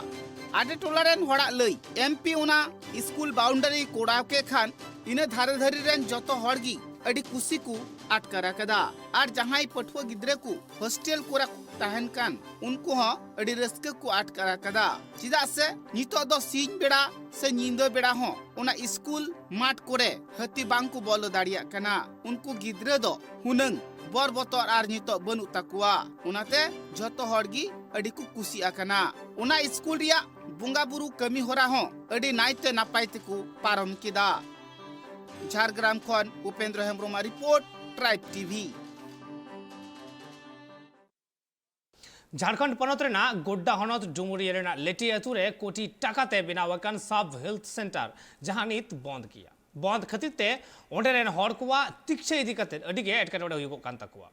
ᱟᱰᱮ ᱴᱚᱞᱟ ᱨᱮᱱ ᱦᱚᱲᱟᱜ ᱞᱟᱹᱭ, ᱮᱢ ᱯᱤ ᱚᱱᱟ ᱥᱠᱩᱞ ᱵᱟᱣᱩᱱᱰᱟᱨᱤ ᱠᱚᱨᱟᱣ ᱠᱮᱫ ᱠᱷᱟᱱ ᱤᱱᱟᱹ ᱫᱷᱟᱨᱮ ᱫᱷᱟᱨᱮ ᱨᱮᱱ ᱡᱚᱛᱚ ᱦᱚᱲ ᱜᱮ ᱟᱹᱰᱤ ᱠᱩᱥᱤ ᱠᱚ ᱟᱴᱠᱟᱨ ᱟᱠᱟᱫᱟ᱾ ᱟᱨ ᱡᱟᱦᱟᱸᱭ ᱯᱟᱹᱴᱷᱩᱣᱟᱹ ᱜᱤᱫᱽᱨᱟᱹ ᱠᱚ ᱦᱳᱥᱴᱮᱞ ᱠᱚᱨᱮ ᱠᱚ ᱛᱟᱦᱮᱱ ᱠᱟᱱ, ᱩᱱᱠᱩ ᱦᱚᱸ ᱟᱹᱰᱤ ᱨᱟᱹᱥᱠᱟᱹ ᱠᱚ ᱟᱴᱠᱟᱨ ᱟᱠᱟᱫᱟ᱾ ᱪᱮᱫᱟᱜ ᱥᱮ ᱱᱤᱛᱚᱜ ᱫᱚ ᱥᱤᱧ ᱵᱮᱲᱟ ᱥᱮ ᱧᱤᱫᱟᱹ ᱵᱮᱲᱟ ᱦᱚᱸ ᱚᱱᱟ ᱥᱠᱩᱞ ᱢᱟᱴᱷ ᱠᱚᱨᱮ ᱦᱟᱹᱛᱤ ᱵᱟᱝ ᱠᱚ ᱵᱚᱞᱚ ᱫᱟᱲᱮᱭᱟᱜ ᱠᱟᱱᱟ᱾ ᱩᱱᱠᱩ ᱜᱤᱫᱽᱨᱟᱹ ᱫᱚ ᱦᱩᱱᱟᱹᱝ ᱵᱚᱨ ᱵᱚᱛᱚᱨ ᱟᱨ ᱱᱤᱛᱚᱜ ᱵᱟᱹᱱᱩᱜ ᱛᱟᱠᱚᱣᱟ᱾ ᱚᱱᱟᱛᱮ ᱡᱷᱚᱛᱚ ᱦᱚᱲ ᱜᱮ ᱟᱹᱰᱤ ᱠᱚ ᱠᱩᱥᱤ ᱟᱠᱟᱱᱟ᱾ ᱚᱱᱟ ᱥᱠᱩᱞ ᱨᱮᱭᱟᱜ ᱵᱚᱸᱜᱟ ᱵᱩᱨᱩ ᱠᱟᱹᱢᱤ ᱦᱚᱨᱟ ᱦᱚᱸ ᱟᱹᱰᱤ ᱱᱟᱭᱛᱮ ᱱᱟᱯᱟᱭ ᱛᱮᱠᱚ ᱯᱟᱨᱚᱢ ᱠᱮᱫᱟ᱾ ᱡᱷᱟᱲᱜᱨᱟᱢ ᱠᱷᱚᱱ ᱩᱯᱮᱱᱫᱨᱚ ᱦᱮᱢᱵᱨᱚᱢᱟᱜ ᱨᱤᱯᱳᱨᱴ, ᱴᱨᱟᱭᱤᱵᱽ ᱴᱤᱵᱷᱤ᱾ ᱡᱷᱟᱲᱠᱷᱚᱸᱰ ᱯᱚᱱᱚᱛ ᱨᱮᱱᱟᱜ ᱜᱳᱰᱰᱟ ᱦᱚᱱᱚᱛ ᱰᱩᱢᱩᱨᱤᱭᱟᱹ ᱨᱮᱱᱟᱜ ᱞᱮᱴᱤ ᱟᱹᱛᱩ ᱨᱮ ᱠᱳᱴᱤ ᱴᱟᱠᱟ ᱛᱮ ᱵᱮᱱᱟᱣ ᱟᱠᱟᱱ ᱥᱟᱵ ᱦᱮᱞᱛᱷ ᱥᱮᱱᱴᱟᱨ, ᱡᱟᱦᱟᱸ ᱱᱤᱛ ᱵᱚᱱᱫ ᱜᱮᱭᱟ᱾ ᱵᱚᱱᱫ ᱠᱷᱟᱹᱛᱤᱨ ᱛᱮ ᱚᱸᱰᱮ ᱨᱮᱱ ᱦᱚᱲ ᱠᱚᱣᱟᱜ ᱛᱤᱠᱪᱷᱟᱹ ᱤᱫᱤ ᱠᱟᱛᱮ ᱟᱹᱰᱤ ᱜᱮ ᱮᱴᱠᱮᱴᱚᱬᱮ ᱦᱩᱭᱩᱜᱚᱜ ᱠᱟᱱ ᱛᱟᱠᱚᱣᱟ᱾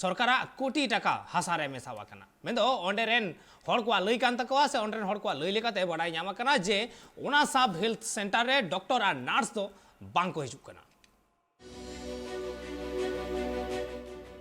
ᱥᱚᱨᱠᱟᱨᱟᱜ ᱠᱳᱴᱤ ᱴᱟᱠᱟ ᱦᱟᱥᱟ ᱨᱮ ᱢᱮᱥᱟᱣ ᱟᱠᱟᱱᱟ᱾ ᱢᱮᱱᱫᱚ ᱚᱸᱰᱮ ᱨᱮᱱ ᱦᱚᱲ ᱠᱚᱣᱟᱜ ᱞᱟᱹᱭ ᱠᱟᱱ ᱛᱟᱠᱚᱣᱟ, ᱥᱮ ᱚᱸᱰᱮ ᱨᱮᱱ ᱦᱚᱲ ᱠᱚᱣᱟᱜ ᱞᱟᱹᱭ ᱞᱮᱠᱟᱛᱮ ᱵᱟᱰᱟᱭ ᱧᱟᱢ ᱟᱠᱟᱱᱟ ᱡᱮ ᱚᱱᱟ ᱥᱟᱵ ᱦᱮᱞᱛᱷ ᱥᱮᱱᱴᱟᱨ ᱨᱮ ᱰᱚᱠᱴᱚᱨ ᱟᱨ ᱱᱟᱨᱥ ᱫᱚ ᱵᱟᱝ ᱠᱚ ᱦᱤᱡᱩᱜ ᱠᱟᱱᱟ᱾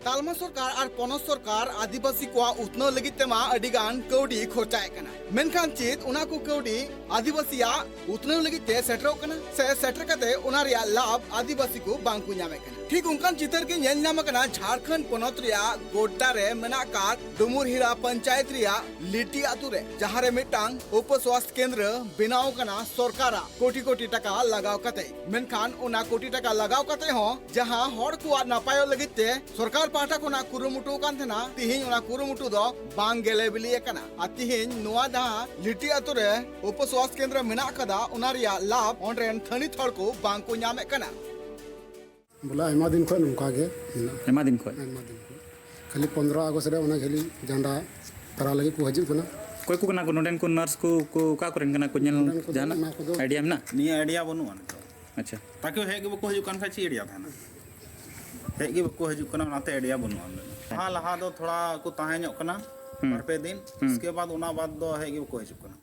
ᱛᱟᱞᱢᱟ ᱥᱚᱨᱠᱟᱨ ᱟᱨ ᱯᱚᱱᱚᱛ ᱥᱚᱨᱠᱟᱨ ᱟᱹᱫᱤᱵᱟᱹᱥᱤ ᱠᱚᱣᱟᱜ ᱩᱛᱱᱟᱹᱣ ᱞᱟᱹᱜᱤᱫ ᱛᱮᱢᱟ ᱟᱹᱰᱤ ᱜᱟᱱ ᱠᱟᱹᱣᱰᱤ ᱠᱷᱚᱨᱪᱟᱭᱮᱫ ᱠᱟᱱᱟ, ᱢᱮᱱᱠᱷᱟᱱ ᱪᱮᱫ ᱚᱱᱟ ᱠᱚ ᱠᱟᱹᱣᱰᱤ ᱟᱹᱫᱤᱵᱟᱹᱥᱤᱭᱟᱜ ᱩᱛᱱᱟᱹᱣ ᱞᱟᱹᱜᱤᱫ ᱛᱮ ᱥᱮᱴᱮᱨᱚᱜ ᱠᱟᱱᱟ, ᱥᱮ ᱥᱮᱴᱮᱨ ᱠᱟᱛᱮ ᱚᱱᱟ ᱨᱮᱭᱟᱜ ᱞᱟᱵᱷ ᱟᱹᱫᱤᱵᱟᱹᱥᱤ ᱠᱚ ᱵᱟᱝ ᱠᱚ ᱧᱟᱢᱮᱫ ᱠᱟᱱᱟ? ᱴᱷᱤᱠ ᱚᱱᱠᱟᱱ ᱪᱤᱛᱟᱹᱨ ᱜᱮ ᱧᱮᱞ ᱧᱟᱢ ᱟᱠᱟᱱᱟ ᱡᱷᱟᱲᱠᱷᱚᱸᱰ ᱯᱚᱱᱚᱛ ᱨᱮᱭᱟᱜ ᱜᱳᱰᱰᱟ ᱨᱮ ᱢᱮᱱᱟᱜ ᱟᱠᱟᱫ ᱰᱩᱢᱩᱨᱦᱤᱲᱟ ᱯᱚᱧᱪᱟᱭᱮᱛ ᱨᱮᱭᱟᱜ ᱞᱤᱴᱤ ᱟᱛᱳ ᱨᱮ, ᱡᱟᱦᱟᱸ ᱨᱮ ᱢᱤᱫᱴᱟᱝ ᱩᱯᱚᱥᱣᱟᱥ ᱠᱮᱱᱫᱨᱚ ᱵᱮᱱᱟᱣ ᱟᱠᱟᱱᱟ ᱥᱚᱨᱠᱟᱨᱟᱜ ᱠᱳᱴᱤ ᱠᱳᱴᱤ ᱴᱟᱠᱟ ᱞᱟᱜᱟᱣ ᱠᱟᱛᱮ᱾ ᱢᱮᱱᱠᱷᱟᱱ ᱚᱱᱟ ᱠᱳᱴᱤ ᱴᱟᱠᱟ ᱞᱟᱜᱟᱣ ᱠᱟᱛᱮ ᱦᱚᱸ ᱡᱟᱦᱟᱸ ᱦᱚᱲ ᱠᱚᱣᱟᱜ ᱱᱟᱯᱟᱭᱚᱜ ᱞᱟᱹᱜᱤᱫ ᱛᱮ ᱥᱚᱨᱠᱟᱨ ᱯᱟᱦᱴᱟ ᱠᱷᱚᱱᱟᱜ ᱠᱩᱨᱩᱢᱩᱴᱩ ᱟᱠᱟᱱ ᱛᱟᱦᱮᱱᱟ, ᱛᱤᱦᱤᱧ ᱚᱱᱟ ᱠᱩᱨᱩᱢᱩᱴᱩ ᱫᱚ ᱵᱟᱝ ᱜᱮᱞᱮ ᱵᱤᱞᱤ ᱟᱠᱟᱱᱟ᱾ ᱟᱨ ᱛᱤᱦᱤᱧ ᱱᱚᱣᱟ ᱡᱟᱦᱟᱸ ᱞᱤᱴᱤ ᱟᱛᱳ ᱨᱮ ᱩᱯᱚᱥᱣᱟᱥ ᱠᱮᱱᱫᱨᱚ ᱢᱮᱱᱟᱜ ᱟᱠᱟᱫᱟ, ᱚᱱᱟ ᱨᱮᱭᱟᱜ ᱞᱟᱵᱷ ᱚᱸᱰᱮ ᱨᱮᱱ ᱛᱷᱟᱹᱱᱤᱛ ᱦᱚᱲ ᱠᱚ ᱵᱟᱝ ᱠᱚ ᱧᱟᱢᱮᱫ ᱠᱟᱱᱟ᱾ ᱵᱚᱞᱮ ᱟᱭᱢᱟ ᱫᱤᱱ ᱠᱷᱚᱱ ᱱᱚᱝᱠᱟ ᱜᱮ ᱢᱮᱱᱟᱜᱼᱟ᱾ ᱟᱭᱢᱟ ᱫᱤᱱ ᱠᱷᱚᱱ? ᱟᱭᱢᱟ ᱫᱤᱱ ᱠᱷᱚᱱ᱾ ᱠᱷᱟᱹᱞᱤ ᱯᱚᱱᱫᱽᱨᱚ ᱟᱜᱚᱥᱴ ᱨᱮ ᱚᱱᱟ ᱠᱷᱟᱹᱞᱤ ᱡᱷᱟᱱᱰᱟ ᱯᱷᱮᱨᱟᱣ ᱞᱟᱹᱜᱤᱫ ᱠᱚ ᱦᱤᱡᱩᱜ ᱠᱟᱱᱟ᱾ ᱚᱠᱚᱭ ᱠᱚ ᱠᱟᱱᱟ ᱠᱚ ᱱᱚᱰᱮᱱ ᱠᱚ ᱱᱟᱨᱥ ᱠᱚ, ᱠᱚ ᱚᱠᱟ ᱠᱚᱨᱮᱱ ᱠᱟᱱᱟ ᱠᱚ? ᱧᱮᱞ ᱱᱚᱰᱮᱱ ᱠᱚᱫᱚ ᱡᱟᱦᱟᱱᱟᱜ ᱚᱱᱟ ᱠᱚᱫᱚ ᱟᱭᱰᱤᱭᱟ ᱢᱮᱱᱟᱜᱼᱟ? ᱱᱤᱭᱟᱹ ᱟᱭᱰᱤᱭᱟ ᱵᱟᱹᱱᱩᱜᱼᱟ ᱱᱤᱛᱚᱜ᱾ ᱟᱪᱪᱷᱟ᱾ ᱛᱟᱠᱤ ᱦᱮᱡ ᱜᱮ ᱵᱟᱠᱚ ᱦᱤᱡᱩᱜ ᱠᱟᱱ ᱠᱷᱟᱡ ᱪᱮᱫ ᱟᱭᱰᱤᱭᱟ ᱛᱟᱦᱮᱱᱟ? ᱦᱮᱡ ᱜᱮ ᱵᱟᱠᱚ ᱦᱤᱡᱩᱜ ᱠᱟᱱᱟ, ᱚᱱᱟᱛᱮ ᱟᱭᱰᱤᱭᱟ ᱵᱟᱹᱱᱩᱜᱼᱟ᱾ ᱞᱟᱦᱟ, ᱞᱟᱦᱟ ᱫᱚ ᱛᱷᱚᱲᱟ ᱠᱚ ᱛᱟᱦᱮᱸ ᱧᱚᱜ ᱠᱟᱱᱟ, ᱦᱩᱸ᱾ ᱵᱟᱨ ᱯᱮ ᱫᱤᱱ᱾ ᱦᱩᱸ᱾ ᱤᱥᱠᱮ ᱵᱟᱫ, ᱚᱱᱟ ᱵᱟᱫ ᱫᱚ ᱦᱮᱡ ᱜᱮ ᱵᱟᱠᱚ ᱦᱤᱡᱩᱜ ᱠᱟᱱᱟ᱾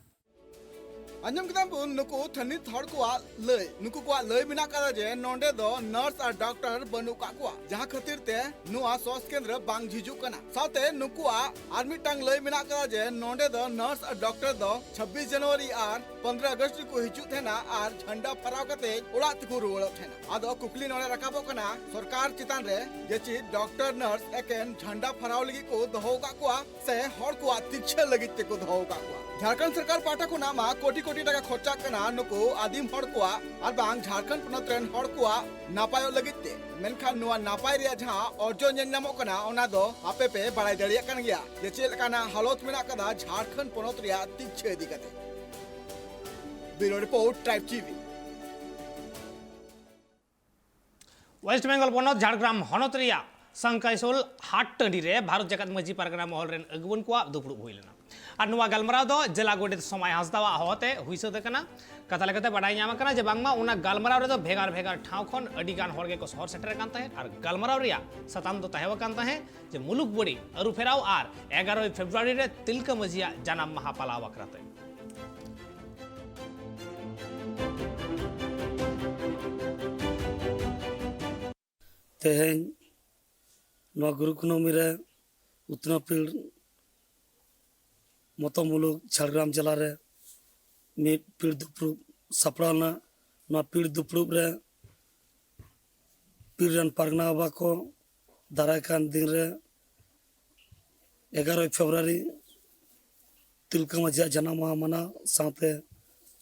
ᱟᱸᱡᱚᱢ ᱠᱮᱫᱟᱢ ᱵᱚᱱ ᱱᱩᱠᱩ ᱛᱷᱟᱹᱱᱤᱛ ᱦᱚᱲ ᱠᱚᱣᱟᱜ ᱞᱟᱹᱭ᱾ ᱱᱩᱠᱩ ᱠᱚᱣᱟᱜ ᱞᱟᱹᱭ ᱢᱮᱱᱟᱜ ᱠᱟᱫᱟ ᱡᱮ ᱱᱚᱸᱰᱮ ᱫᱚ ᱱᱟᱨᱥ ᱟᱨ ᱰᱟᱠᱛᱟᱨ ᱵᱟᱹᱱᱩᱜ ᱠᱟᱜ ᱠᱚᱣᱟ, ᱡᱟᱦᱟᱸ ᱠᱷᱟᱹᱛᱤᱨ ᱛᱮ ᱱᱚᱣᱟ ᱥᱚᱥ ᱠᱮᱱᱫᱨᱚ ᱵᱟᱝ ᱡᱷᱤᱡᱩᱜ ᱠᱟᱱᱟ᱾ ᱥᱟᱶᱛᱮ ᱱᱩᱠᱩᱣᱟᱜ ᱟᱨ ᱢᱤᱫᱴᱟᱝ ᱞᱟᱹᱭ ᱢᱮᱱᱟᱜ ᱠᱟᱫᱟ ᱡᱮ ᱱᱚᱸᱰᱮ ᱫᱚ ᱱᱟᱨᱥ ᱟᱨ ᱰᱟᱠᱛᱟᱨ ᱫᱚ ᱪᱷᱟᱵᱵᱤᱥ ᱡᱟᱱᱩᱣᱟᱨᱤ ᱟᱨ ᱯᱚᱱᱫᱽᱨᱚ ᱟᱜᱚᱥᱴ ᱨᱮᱠᱚ ᱦᱤᱡᱩᱜ ᱛᱟᱦᱮᱱᱟ ᱟᱨ ᱡᱷᱟᱱᱰᱟ ᱯᱷᱟᱨᱟᱣ ᱠᱟᱛᱮ ᱚᱲᱟᱜ ᱛᱮᱠᱚ ᱨᱩᱣᱟᱹᱲᱚᱜ ᱛᱟᱦᱮᱱᱟ᱾ ᱟᱫᱚ ᱠᱩᱠᱞᱤ ᱱᱚᱰᱮ ᱨᱟᱠᱟᱵᱚᱜ ᱠᱟᱱᱟ, ᱥᱚᱨᱠᱟᱨ ᱪᱮᱛᱟᱱ ᱨᱮ ᱡᱮ ᱪᱮᱫ ᱰᱟᱠᱛᱟᱨ ᱱᱟᱨᱥ ᱮᱠᱮᱱ ᱡᱷᱟᱱᱰᱟ ᱯᱷᱟᱨᱟᱣ ᱞᱟᱹᱜᱤᱫ ᱠᱚ ᱫᱚᱦᱚ ᱟᱠᱟᱫ ᱠᱚᱣᱟ ᱥᱮ ᱦᱚᱲ ᱠᱚᱣᱟᱜ ᱛᱤᱠᱪᱷᱟᱹ ᱞᱟᱹᱜᱤᱫ ᱛᱮᱠᱚ ᱫᱚᱦᱚ ᱟᱠᱟᱫ ᱠᱚᱣᱟ? ᱡᱷᱟᱲᱠᱷᱚᱸᱰ ᱥᱚᱨᱠᱟᱨ ᱯᱟᱦᱴᱟ ᱠᱷᱚᱱᱟᱜ ᱢᱟ ᱠᱳᱴᱤ ᱠᱳᱴᱤ ᱴᱟᱠᱟ ᱠᱷᱚᱨᱪᱟᱜ ᱠᱟᱱᱟ ᱱᱩᱠᱩ ᱟᱹᱫᱤᱢ ᱦᱚᱲ ᱠᱚᱣᱟᱜ ᱟᱨ ᱵᱟᱝ ᱡᱷᱟᱲᱠᱷᱚᱸᱰ ᱯᱚᱱᱚᱛ ᱨᱮᱱ ᱦᱚᱲ ᱠᱚᱣᱟᱜ ᱱᱟᱯᱟᱭᱚᱜ ᱞᱟᱹᱜᱤᱫ ᱛᱮ᱾ ᱢᱮᱱᱠᱷᱟᱱ ᱱᱚᱣᱟ ᱱᱟᱯᱟᱭ ᱨᱮᱭᱟᱜ ᱡᱟᱦᱟᱸ ᱚᱨᱡᱚ ᱧᱮᱞ ᱧᱟᱢᱚᱜ ᱠᱟᱱᱟ, ᱚᱱᱟ ᱫᱚ ᱟᱯᱮ ᱯᱮ ᱵᱟᱲᱟᱭ ᱫᱟᱲᱮᱭᱟᱜ ᱠᱟᱱ ᱜᱮᱭᱟ ᱡᱮ ᱪᱮᱫ ᱞᱮᱠᱟᱱᱟᱜ ᱦᱟᱞᱚᱛ ᱢᱮᱱᱟᱜ ᱠᱟᱫᱟ ᱡᱷᱟᱲᱠᱷᱚᱸᱰ ᱯᱚᱱᱚᱛ ᱨᱮᱭᱟᱜ ᱛᱤᱠᱪᱷᱟᱹ ᱤᱫᱤ ᱠᱟᱛᱮ᱾ Bureau report, tribe TV. West Bengal ᱯᱚᱱᱚᱛ ᱡᱷᱟᱲᱜᱨᱟᱢ ᱦᱚᱱᱚᱛ ᱨᱮᱭᱟᱜ ᱥᱟᱝᱠᱟᱭᱥᱳᱞ ᱦᱟᱴ ᱴᱟᱺᱰᱤ ᱨᱮ ᱵᱷᱟᱨᱚᱛ ᱡᱟᱠᱟᱛ ᱢᱟᱹᱡᱷᱤ ᱯᱟᱨᱜᱟᱱᱟ ᱢᱚᱦᱚᱞ ᱨᱮᱱ ᱟᱹᱜᱩᱣᱟᱹᱱ ᱠᱚᱣᱟᱜ ᱫᱩᱯᱲᱩᱵ ᱦᱩᱭ ᱞᱮᱱᱟ᱾ ᱟᱨ ᱱᱚᱣᱟ ᱜᱟᱞᱢᱟᱨᱟᱣ ᱫᱚ ᱡᱮᱞᱟ ᱜᱚᱰᱮᱛ ᱥᱚᱢᱟᱭ ᱦᱟᱸᱥᱫᱟᱣᱟᱜ ᱦᱚᱦᱚᱛᱮ ᱦᱩᱭ ᱥᱟᱹᱛ ᱟᱠᱟᱱᱟ᱾ ᱠᱟᱛᱷᱟ ᱞᱮᱠᱟᱛᱮ ᱵᱟᱰᱟᱭ ᱧᱟᱢ ᱟᱠᱟᱱᱟ ᱡᱮ ᱵᱟᱝᱢᱟ ᱚᱱᱟ ᱜᱟᱞᱢᱟᱨᱟᱣ ᱨᱮᱫᱚ ᱵᱷᱮᱜᱟᱨ ᱵᱷᱮᱜᱟᱨ ᱴᱷᱟᱶ ᱠᱷᱚᱱ ᱟᱹᱰᱤ ᱜᱟᱱ ᱦᱚᱲ ᱜᱮᱠᱚ ᱥᱚᱦᱚᱨ ᱥᱮᱴᱮᱨ ᱟᱠᱟᱱ ᱛᱟᱦᱮᱸᱫ᱾ ᱟᱨ ᱜᱟᱞᱢᱟᱨᱟᱣ ᱨᱮᱭᱟᱜ ᱥᱟᱛᱟᱢ ᱫᱚ ᱛᱟᱦᱮᱸ ᱟᱠᱟᱱ ᱛᱟᱦᱮᱸᱫ ᱡᱮ ᱢᱩᱞᱩᱠ ᱵᱟᱹᱲᱤ ᱟᱹᱨᱩ ᱯᱷᱮᱨᱟᱣ ᱟᱨ ᱮᱜᱟᱨᱳᱭ ᱯᱷᱮᱵᱽᱨᱩᱣᱟᱨᱤ ᱨᱮ ᱛᱤᱞᱠᱟᱹ ᱢᱟᱹᱡᱷᱤᱭᱟᱜ ᱡᱟᱱᱟᱢ ᱢᱟᱦᱟ ᱯᱟᱞᱟᱣ ᱵᱟᱠᱷᱨᱟᱛᱮ᱾ ᱛᱮᱦᱮᱧ ᱱᱚᱣᱟ ᱜᱩᱨᱩ ᱠᱩᱱᱟᱹᱢᱤ ᱨᱮ ᱩᱛᱱᱟᱹᱣ ᱯᱤᱲ ᱢᱚᱛᱚ ᱢᱩᱞᱩᱠ ᱡᱷᱟᱲᱜᱨᱟᱢ ᱡᱮᱞᱟ ᱨᱮ ᱢᱤᱫ ᱯᱤᱲ ᱫᱩᱯᱲᱩᱵ ᱥᱟᱯᱲᱟᱣ ᱞᱮᱱᱟ᱾ ᱱᱚᱣᱟ ᱯᱤᱲ ᱫᱩᱯᱲᱩᱵ ᱨᱮ ᱯᱤᱲ ᱨᱮᱱ ᱯᱟᱨᱜᱟᱱᱟ ᱵᱟᱵᱟ ᱠᱚ ᱫᱟᱨᱟᱭ ᱠᱟᱱ ᱫᱤᱱ ᱨᱮ ᱮᱜᱟᱨᱳᱭ ᱯᱷᱮᱵᱽᱨᱩᱣᱟᱨᱤ ᱛᱤᱞᱠᱟᱹ ᱢᱟᱹᱡᱷᱤᱭᱟᱜ ᱡᱟᱱᱟᱢ ᱢᱟᱦᱟ ᱢᱟᱱᱟᱣ ᱥᱟᱶᱛᱮ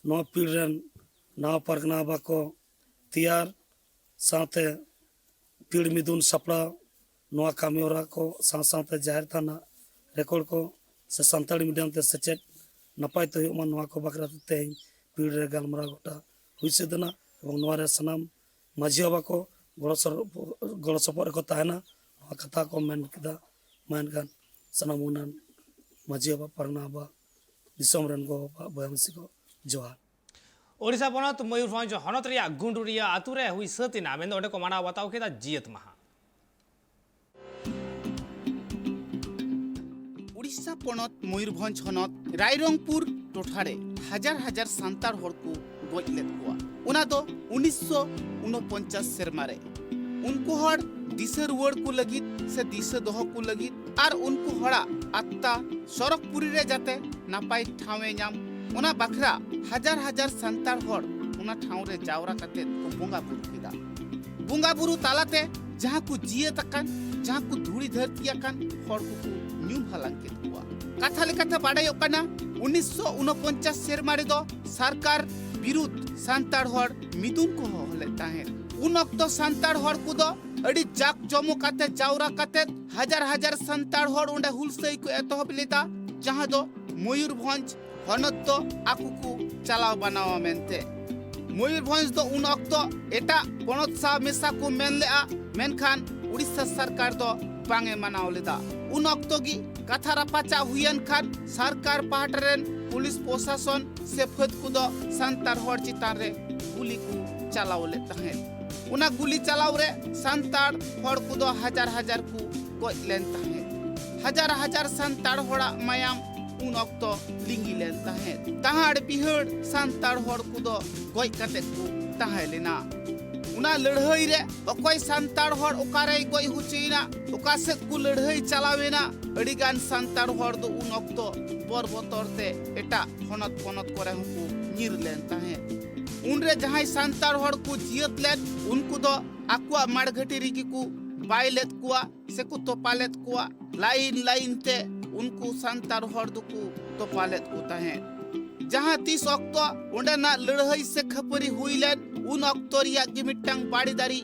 ᱱᱚᱣᱟ ᱯᱤᱲ ᱨᱮᱱ ᱱᱟᱣᱟ ᱯᱟᱨᱜᱟᱱᱟ ᱵᱟᱵᱟ ᱠᱚ ᱛᱮᱭᱟᱨ ᱥᱟᱶᱛᱮ ᱯᱤᱲ ᱢᱤᱫᱩᱱ ᱥᱟᱯᱲᱟᱣ, ᱱᱚᱣᱟ ᱠᱟᱹᱢᱤ ᱦᱚᱨᱟ ᱠᱚ ᱥᱟᱶ ᱥᱟᱶᱛᱮ ᱡᱟᱦᱮᱨ ᱛᱷᱟᱱ ᱨᱮᱠᱚᱨᱰ ᱠᱚ ᱥᱮ ᱥᱟᱱᱛᱟᱲᱤ ᱢᱤᱰᱤᱭᱟᱢ ᱛᱮ ᱥᱮᱪᱮᱫ ᱱᱟᱯᱟᱭ ᱛᱮ ᱦᱩᱭᱩᱜ ᱢᱟ, ᱱᱚᱣᱟ ᱠᱚ ᱵᱟᱠᱷᱨᱟ ᱛᱮ ᱛᱮᱦᱮᱧ ᱯᱤᱲ ᱨᱮ ᱜᱟᱞᱢᱟᱨᱟᱣ ᱜᱚᱴᱟ ᱦᱩᱭ ᱥᱟᱹᱛ ᱮᱱᱟ᱾ ᱮᱵᱚᱝ ᱱᱚᱣᱟ ᱨᱮ ᱥᱟᱱᱟᱢ ᱢᱟᱹᱡᱷᱤ ᱵᱟᱵᱟ ᱠᱚ ᱜᱚᱲᱚ ᱥᱚᱨ-, ᱜᱚᱲᱚ ᱥᱚᱯᱚᱦᱚᱫ ᱨᱮᱠᱚ ᱛᱟᱦᱮᱱᱟ᱾ ᱱᱚᱣᱟ ᱠᱟᱛᱷᱟ ᱠᱚ ᱢᱮᱱ ᱠᱮᱫᱟ᱾ ᱢᱟ ᱮᱱᱠᱷᱟᱱ ᱥᱟᱱᱟᱢ ᱜᱩᱱᱟᱱ ᱢᱟᱹᱡᱷᱤ ᱵᱟᱵᱟ, ᱯᱟᱨᱜᱟᱱᱟ ᱵᱟᱵᱟ, ᱫᱤᱥᱚᱢ ᱨᱮᱱ ᱜᱚ ᱵᱟᱵᱟ, ᱵᱚᱭᱦᱟ ᱢᱤᱥᱤ ᱠᱚ, ᱡᱚᱦᱟᱨ᱾ ᱳᱰᱤᱥᱟ ᱯᱚᱱᱚᱛ ᱢᱚᱭᱩᱨᱵᱷᱚᱸᱡᱽ ᱦᱚᱱᱚᱛ ᱨᱮᱭᱟᱜ ᱜᱩᱱᱰᱩᱨᱤᱭᱟᱹ ᱟᱛᱳ ᱨᱮ ᱦᱩᱭ ᱥᱟᱹᱛ ᱮᱱᱟ, ᱢᱮᱱᱫᱚ ᱚᱸᱰᱮ ᱠᱚ ᱢᱟᱱᱟᱣ ᱵᱟᱛᱟᱣ ᱠᱮᱫᱟ ᱡᱤᱭᱟᱹᱛ ᱢᱟᱦᱟ᱾ ᱩᱲᱤᱥᱥᱟ ᱯᱚᱱᱚᱛ ᱢᱚᱭᱩᱨᱵᱷᱚᱸᱡᱽ ᱦᱚᱱᱚᱛ ᱨᱟᱭᱨᱚᱝᱯᱩᱨ ᱴᱚᱴᱷᱟ ᱨᱮ ᱦᱟᱡᱟᱨ ᱦᱟᱡᱟᱨ ᱥᱟᱱᱛᱟᱲ ᱦᱚᱲ ᱠᱚ ᱜᱚᱡ ᱞᱮᱫ ᱠᱚᱣᱟ, ᱚᱱᱟ ᱫᱚ ᱩᱱᱤᱥᱥᱚ ᱩᱱᱚᱯᱚᱧᱪᱟᱥ ᱥᱮᱨᱢᱟ ᱨᱮ᱾ ᱩᱱᱠᱩ ᱦᱚᱲ ᱫᱤᱥᱟᱹ ᱨᱩᱣᱟᱹᱲ ᱠᱚ ᱞᱟᱹᱜᱤᱫ ᱥᱮ ᱫᱤᱥᱟᱹ ᱫᱚᱦᱚ ᱠᱚ ᱞᱟᱹᱜᱤᱫ ᱟᱨ ᱩᱱᱠᱩ ᱦᱚᱲᱟᱜ ᱟᱛᱛᱟ ᱥᱚᱨᱚᱜᱽᱯᱩᱨᱤ ᱨᱮ ᱡᱟᱛᱮ ᱱᱟᱯᱟᱭ ᱴᱷᱟᱶ ᱮ ᱧᱟᱢ, ᱚᱱᱟ ᱵᱟᱠᱷᱨᱟ ᱦᱟᱡᱟᱨ ᱦᱟᱡᱟᱨ ᱥᱟᱱᱛᱟᱲ ᱦᱚᱲ ᱚᱱᱟ ᱴᱷᱟᱶ ᱨᱮ ᱡᱟᱣᱨᱟ ᱠᱟᱛᱮ ᱠᱚ ᱵᱚᱸᱜᱟ ᱵᱩᱨᱩ ᱠᱮᱫᱟ᱾ ᱵᱚᱸᱜᱟ ᱵᱩᱨᱩ ᱛᱟᱞᱟᱛᱮ ᱡᱟᱦᱟᱸ ᱠᱚ ᱡᱤᱭᱟᱹᱛ ᱟᱠᱟᱱ, ᱡᱟᱦᱟᱸ ᱠᱚ ᱫᱷᱩᱲᱤ ᱫᱷᱟᱹᱨᱛᱤ ᱟᱠᱟᱱ ᱦᱚᱲ ᱠᱚᱠᱚ ᱧᱩᱢ ᱦᱟᱞᱟᱝ ᱠᱮᱫ ᱠᱚᱣᱟ᱾ ᱠᱟᱛᱷᱟ ᱞᱮᱠᱟᱛᱮ ᱵᱟᱰᱟᱭᱚᱜ ᱠᱟᱱᱟ, ᱩᱱᱤᱥᱥᱚ ᱩᱱᱚᱯᱚᱧᱪᱟᱥ ᱥᱮᱨᱢᱟ ᱨᱮᱫᱚ ᱥᱚᱨᱠᱟᱨ ᱵᱤᱨᱩᱫᱷ ᱥᱟᱱᱛᱟᱲ ᱦᱚᱲ ᱢᱤᱫᱩᱱ ᱠᱚ ᱦᱚᱦᱚ ᱞᱮᱫ ᱛᱟᱦᱮᱸᱫ᱾ ᱩᱱ ᱚᱠᱛᱚ ᱥᱟᱱᱛᱟᱲ ᱦᱚᱲ ᱠᱚᱫᱚ ᱟᱹᱰᱤ ᱡᱟᱠ ᱡᱚᱢᱚᱠ ᱟᱛᱮ, ᱡᱟᱣᱨᱟ ᱠᱟᱛᱮ ᱦᱟᱡᱟᱨ ᱦᱟᱡᱟᱨ ᱥᱟᱱᱛᱟᱲ ᱦᱚᱲ ᱚᱸᱰᱮ ᱦᱩᱞᱥᱟᱹᱭ ᱠᱚ ᱮᱛᱚᱦᱚᱵ ᱞᱮᱫᱟ, ᱡᱟᱦᱟᱸ ᱫᱚ ᱢᱚᱭᱩᱨᱵᱷᱚᱸᱡᱽ ᱦᱚᱱᱚᱛ ᱫᱚ ᱟᱠᱚ ᱠᱚ ᱪᱟᱞᱟᱣ ᱵᱟᱱᱟᱣᱟ ᱢᱮᱱᱛᱮ᱾ ᱢᱚᱭᱩᱨᱵᱷᱚᱸᱡᱽ ᱫᱚ ᱩᱱ ᱚᱠᱛᱚ ᱮᱴᱟᱜ ᱯᱚᱱᱚᱛ ᱥᱟᱶ ᱢᱮᱥᱟ ᱠᱚ ᱢᱮᱱ ᱞᱮᱫᱼᱟ, ᱢᱮᱱᱠᱷᱟᱱ ᱩᱲᱤᱥᱥᱟ ᱥᱚᱨᱠᱟᱨ ᱫᱚ ᱵᱟᱝ ᱮ ᱢᱟᱱᱟᱣ ᱞᱮᱫᱟ᱾ ᱩᱱ ᱚᱠᱛᱚ ᱜᱮ ᱠᱟᱛᱷᱟ ᱨᱟᱯᱟᱪᱟᱜ ᱦᱩᱭᱮᱱ ᱠᱷᱟᱱ ᱥᱚᱨᱠᱟᱨ ᱯᱟᱦᱴᱟ ᱨᱮᱱ ᱯᱩᱞᱤᱥ ᱯᱨᱚᱥᱟᱥᱚᱱ ᱥᱮ ᱯᱷᱟᱹᱫ ᱠᱚᱫᱚ ᱥᱟᱱᱛᱟᱲ ᱦᱚᱲ ᱪᱮᱛᱟᱱ ᱨᱮ ᱜᱩᱞᱤ ᱠᱚ ᱪᱟᱞᱟᱣ ᱞᱮᱫ ᱛᱟᱦᱮᱸᱫ᱾ ᱚᱱᱟ ᱜᱩᱞᱤ ᱪᱟᱞᱟᱣ ᱨᱮ ᱥᱟᱱᱛᱟᱲ ᱦᱚᱲ ᱠᱚᱫᱚ ᱦᱟᱡᱟᱨ ᱦᱟᱡᱟᱨ ᱠᱚ ᱜᱚᱡ ᱞᱮᱱ ᱛᱟᱦᱮᱸᱫ᱾ ᱦᱟᱡᱟᱨ ᱦᱟᱡᱟᱨ ᱥᱟᱱᱛᱟᱲ ᱦᱚᱲᱟᱜ ᱢᱟᱭᱟᱢ ᱩᱱ ᱚᱠᱛᱚ ᱞᱤᱸᱜᱤ ᱞᱮᱱ ᱛᱟᱦᱮᱸᱫ᱾ ᱛᱟᱦᱟᱲ ᱵᱤᱦᱟᱹᱲ ᱥᱟᱱᱛᱟᱲ ᱦᱚᱲ ᱠᱚᱫᱚ ᱜᱚᱡ ᱠᱟᱛᱮ ᱠᱚ ᱛᱟᱦᱮᱸ ᱞᱮᱱᱟ᱾ ᱚᱱᱟ ᱞᱟᱹᱲᱦᱟᱹᱭ ᱨᱮ ᱚᱠᱚᱭ ᱥᱟᱱᱛᱟᱲ ᱦᱚᱲ ᱚᱠᱟᱨᱮᱭ ᱜᱚᱡ ᱦᱚᱪᱚᱭᱮᱱᱟ, ᱚᱠᱟ ᱥᱮᱫ ᱠᱚ ᱞᱟᱹᱲᱦᱟᱹᱭ ᱪᱟᱞᱟᱣᱮᱱᱟ, ᱟᱹᱰᱤ ᱜᱟᱱ ᱥᱟᱱᱛᱟᱲ ᱦᱚᱲ ᱫᱚ ᱩᱱ ᱚᱠᱛᱚ ᱵᱚᱨ ᱵᱚᱛᱚᱨ ᱛᱮ ᱮᱴᱟᱜ ᱦᱚᱱᱚᱛ ᱯᱚᱱᱚᱛ ᱠᱚᱨᱮ ᱦᱚᱸᱠᱚ ᱧᱤᱨ ᱞᱮᱱ ᱛᱟᱦᱮᱸᱫ᱾ ᱩᱱᱨᱮ ᱡᱟᱦᱟᱸᱭ ᱥᱟᱱᱛᱟᱲ ᱦᱚᱲ ᱠᱚ ᱡᱤᱭᱟᱹᱛ ᱞᱮᱫ, ᱩᱱᱠᱩ ᱫᱚ ᱟᱠᱚᱣᱟᱜ ᱢᱟᱲᱜᱷᱟᱹᱴᱤ ᱨᱮᱜᱮ ᱠᱚ ᱵᱟᱭ ᱞᱮᱫ ᱠᱚᱣᱟ ᱥᱮᱠᱚ ᱛᱚᱯᱟ ᱞᱮᱫ ᱠᱚᱣᱟ᱾ ᱞᱟᱭᱤᱱ ᱞᱟᱭᱤᱱ ᱛᱮ ᱩᱱᱠᱩ ᱥᱟᱱᱛᱟᱲ ᱦᱚᱲ ᱫᱚᱠᱚ ᱛᱚᱯᱟ ᱞᱮᱫ ᱠᱚ ᱛᱟᱦᱮᱸᱫ᱾ ᱡᱟᱦᱟᱸ ᱛᱤᱥ ᱚᱠᱛᱚ ᱚᱸᱰᱮᱱᱟᱜ ᱞᱟᱹᱲᱦᱟᱹᱭ ᱥᱮ ᱠᱷᱟᱹᱯᱟᱹᱨᱤ ᱦᱩᱭ ᱞᱮᱱ, ᱩᱱ ᱚᱠᱛᱚ ᱨᱮᱭᱟᱜ ᱜᱮ ᱢᱤᱫᱴᱟᱝ ᱵᱟᱲᱮ ᱫᱟᱨᱮ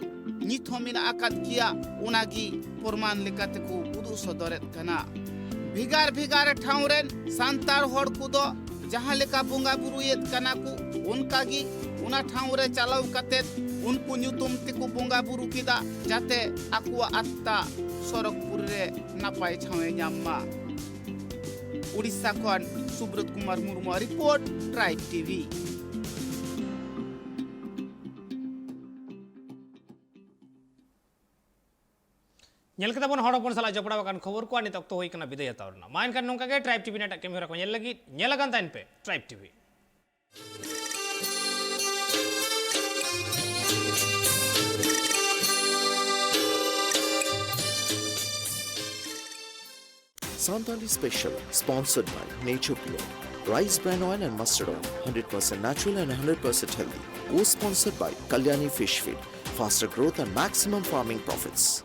ᱱᱤᱛ ᱦᱚᱸ ᱢᱮᱱᱟᱜ ᱟᱠᱟᱫ ᱜᱮᱭᱟ᱾ ᱚᱱᱟᱜᱮ ᱯᱨᱚᱢᱟᱱ ᱞᱮᱠᱟ ᱛᱮᱠᱚ ᱩᱫᱩᱜ ᱥᱚᱫᱚᱨᱮᱫ ᱠᱟᱱᱟ᱾ ᱵᱷᱮᱜᱟᱨ ᱵᱷᱮᱜᱟᱨ ᱴᱷᱟᱶ ᱨᱮᱱ ᱥᱟᱱᱛᱟᱲ ᱦᱚᱲ ᱠᱚᱫᱚ ᱡᱟᱦᱟᱸ ᱞᱮᱠᱟ ᱵᱚᱸᱜᱟ ᱵᱩᱨᱩᱭᱮᱫ ᱠᱟᱱᱟ ᱠᱚ, ᱚᱱᱠᱟ ᱜᱮ ᱚᱱᱟ ᱴᱷᱟᱶ ᱨᱮ ᱪᱟᱞᱟᱣ ᱠᱟᱛᱮ ᱩᱱᱠᱩ ᱧᱩᱛᱩᱢ ᱛᱮᱠᱚ ᱵᱚᱸᱜᱟ ᱵᱩᱨᱩ ᱠᱮᱫᱟ, ᱡᱟᱛᱮ ᱟᱠᱚᱣᱟᱜ ᱟᱛᱛᱟ ᱥᱚᱨᱚᱜᱽᱯᱩᱨ ᱨᱮ ᱱᱟᱯᱟᱭ ᱴᱷᱟᱶ ᱮ ᱧᱟᱢ ᱢᱟ᱾ ᱩᱲᱤᱥᱥᱟ ᱠᱷᱚᱱ ᱥᱩᱵᱨᱚᱛ ᱠᱩᱢᱟᱨ ᱢᱩᱨᱢᱩᱣᱟᱜ ᱨᱤᱯᱳᱨᱴ, ᱴᱨᱟᱭᱤᱵᱽ ᱴᱤᱵᱷᱤ᱾ ᱧᱮᱞ ᱠᱮᱫᱟ ᱵᱚᱱ ᱦᱚᱲ ᱦᱚᱯᱚᱱ ᱥᱟᱞᱟᱜ ᱡᱚᱯᱲᱟᱣ ᱟᱠᱟᱱ ᱠᱷᱚᱵᱚᱨ ᱠᱚ, ᱟᱨ ᱱᱤᱛ ᱚᱠᱛᱚ ᱦᱩᱭ ᱠᱟᱱᱟ ᱵᱤᱫᱟᱹᱭ ᱦᱟᱛᱟᱣ ᱨᱮᱱᱟᱜ᱾ ᱢᱟ ᱮᱱᱠᱷᱟᱱ ᱱᱚᱝᱠᱟ ᱜᱮ ᱴᱨᱟᱭᱤᱵᱽ ᱴᱤᱵᱷᱤ ᱨᱮᱱᱟᱜ ᱮᱴᱟᱜ ᱠᱟᱹᱢᱤ ᱦᱚᱨᱟ ᱠᱚ ᱧᱮᱞ ᱞᱟᱹᱜᱤᱫ ᱧᱮᱞ ᱟᱠᱟᱱ ᱛᱟᱦᱮᱱ ᱯᱮ tribe TV. Santali Special, sponsored by Nature Pure, Rice Bran Oil and Mustard Oil, hundred percent natural and hundred percent healthy. Co-sponsored by Kalyani Fish Feed, faster growth and maximum farming profits.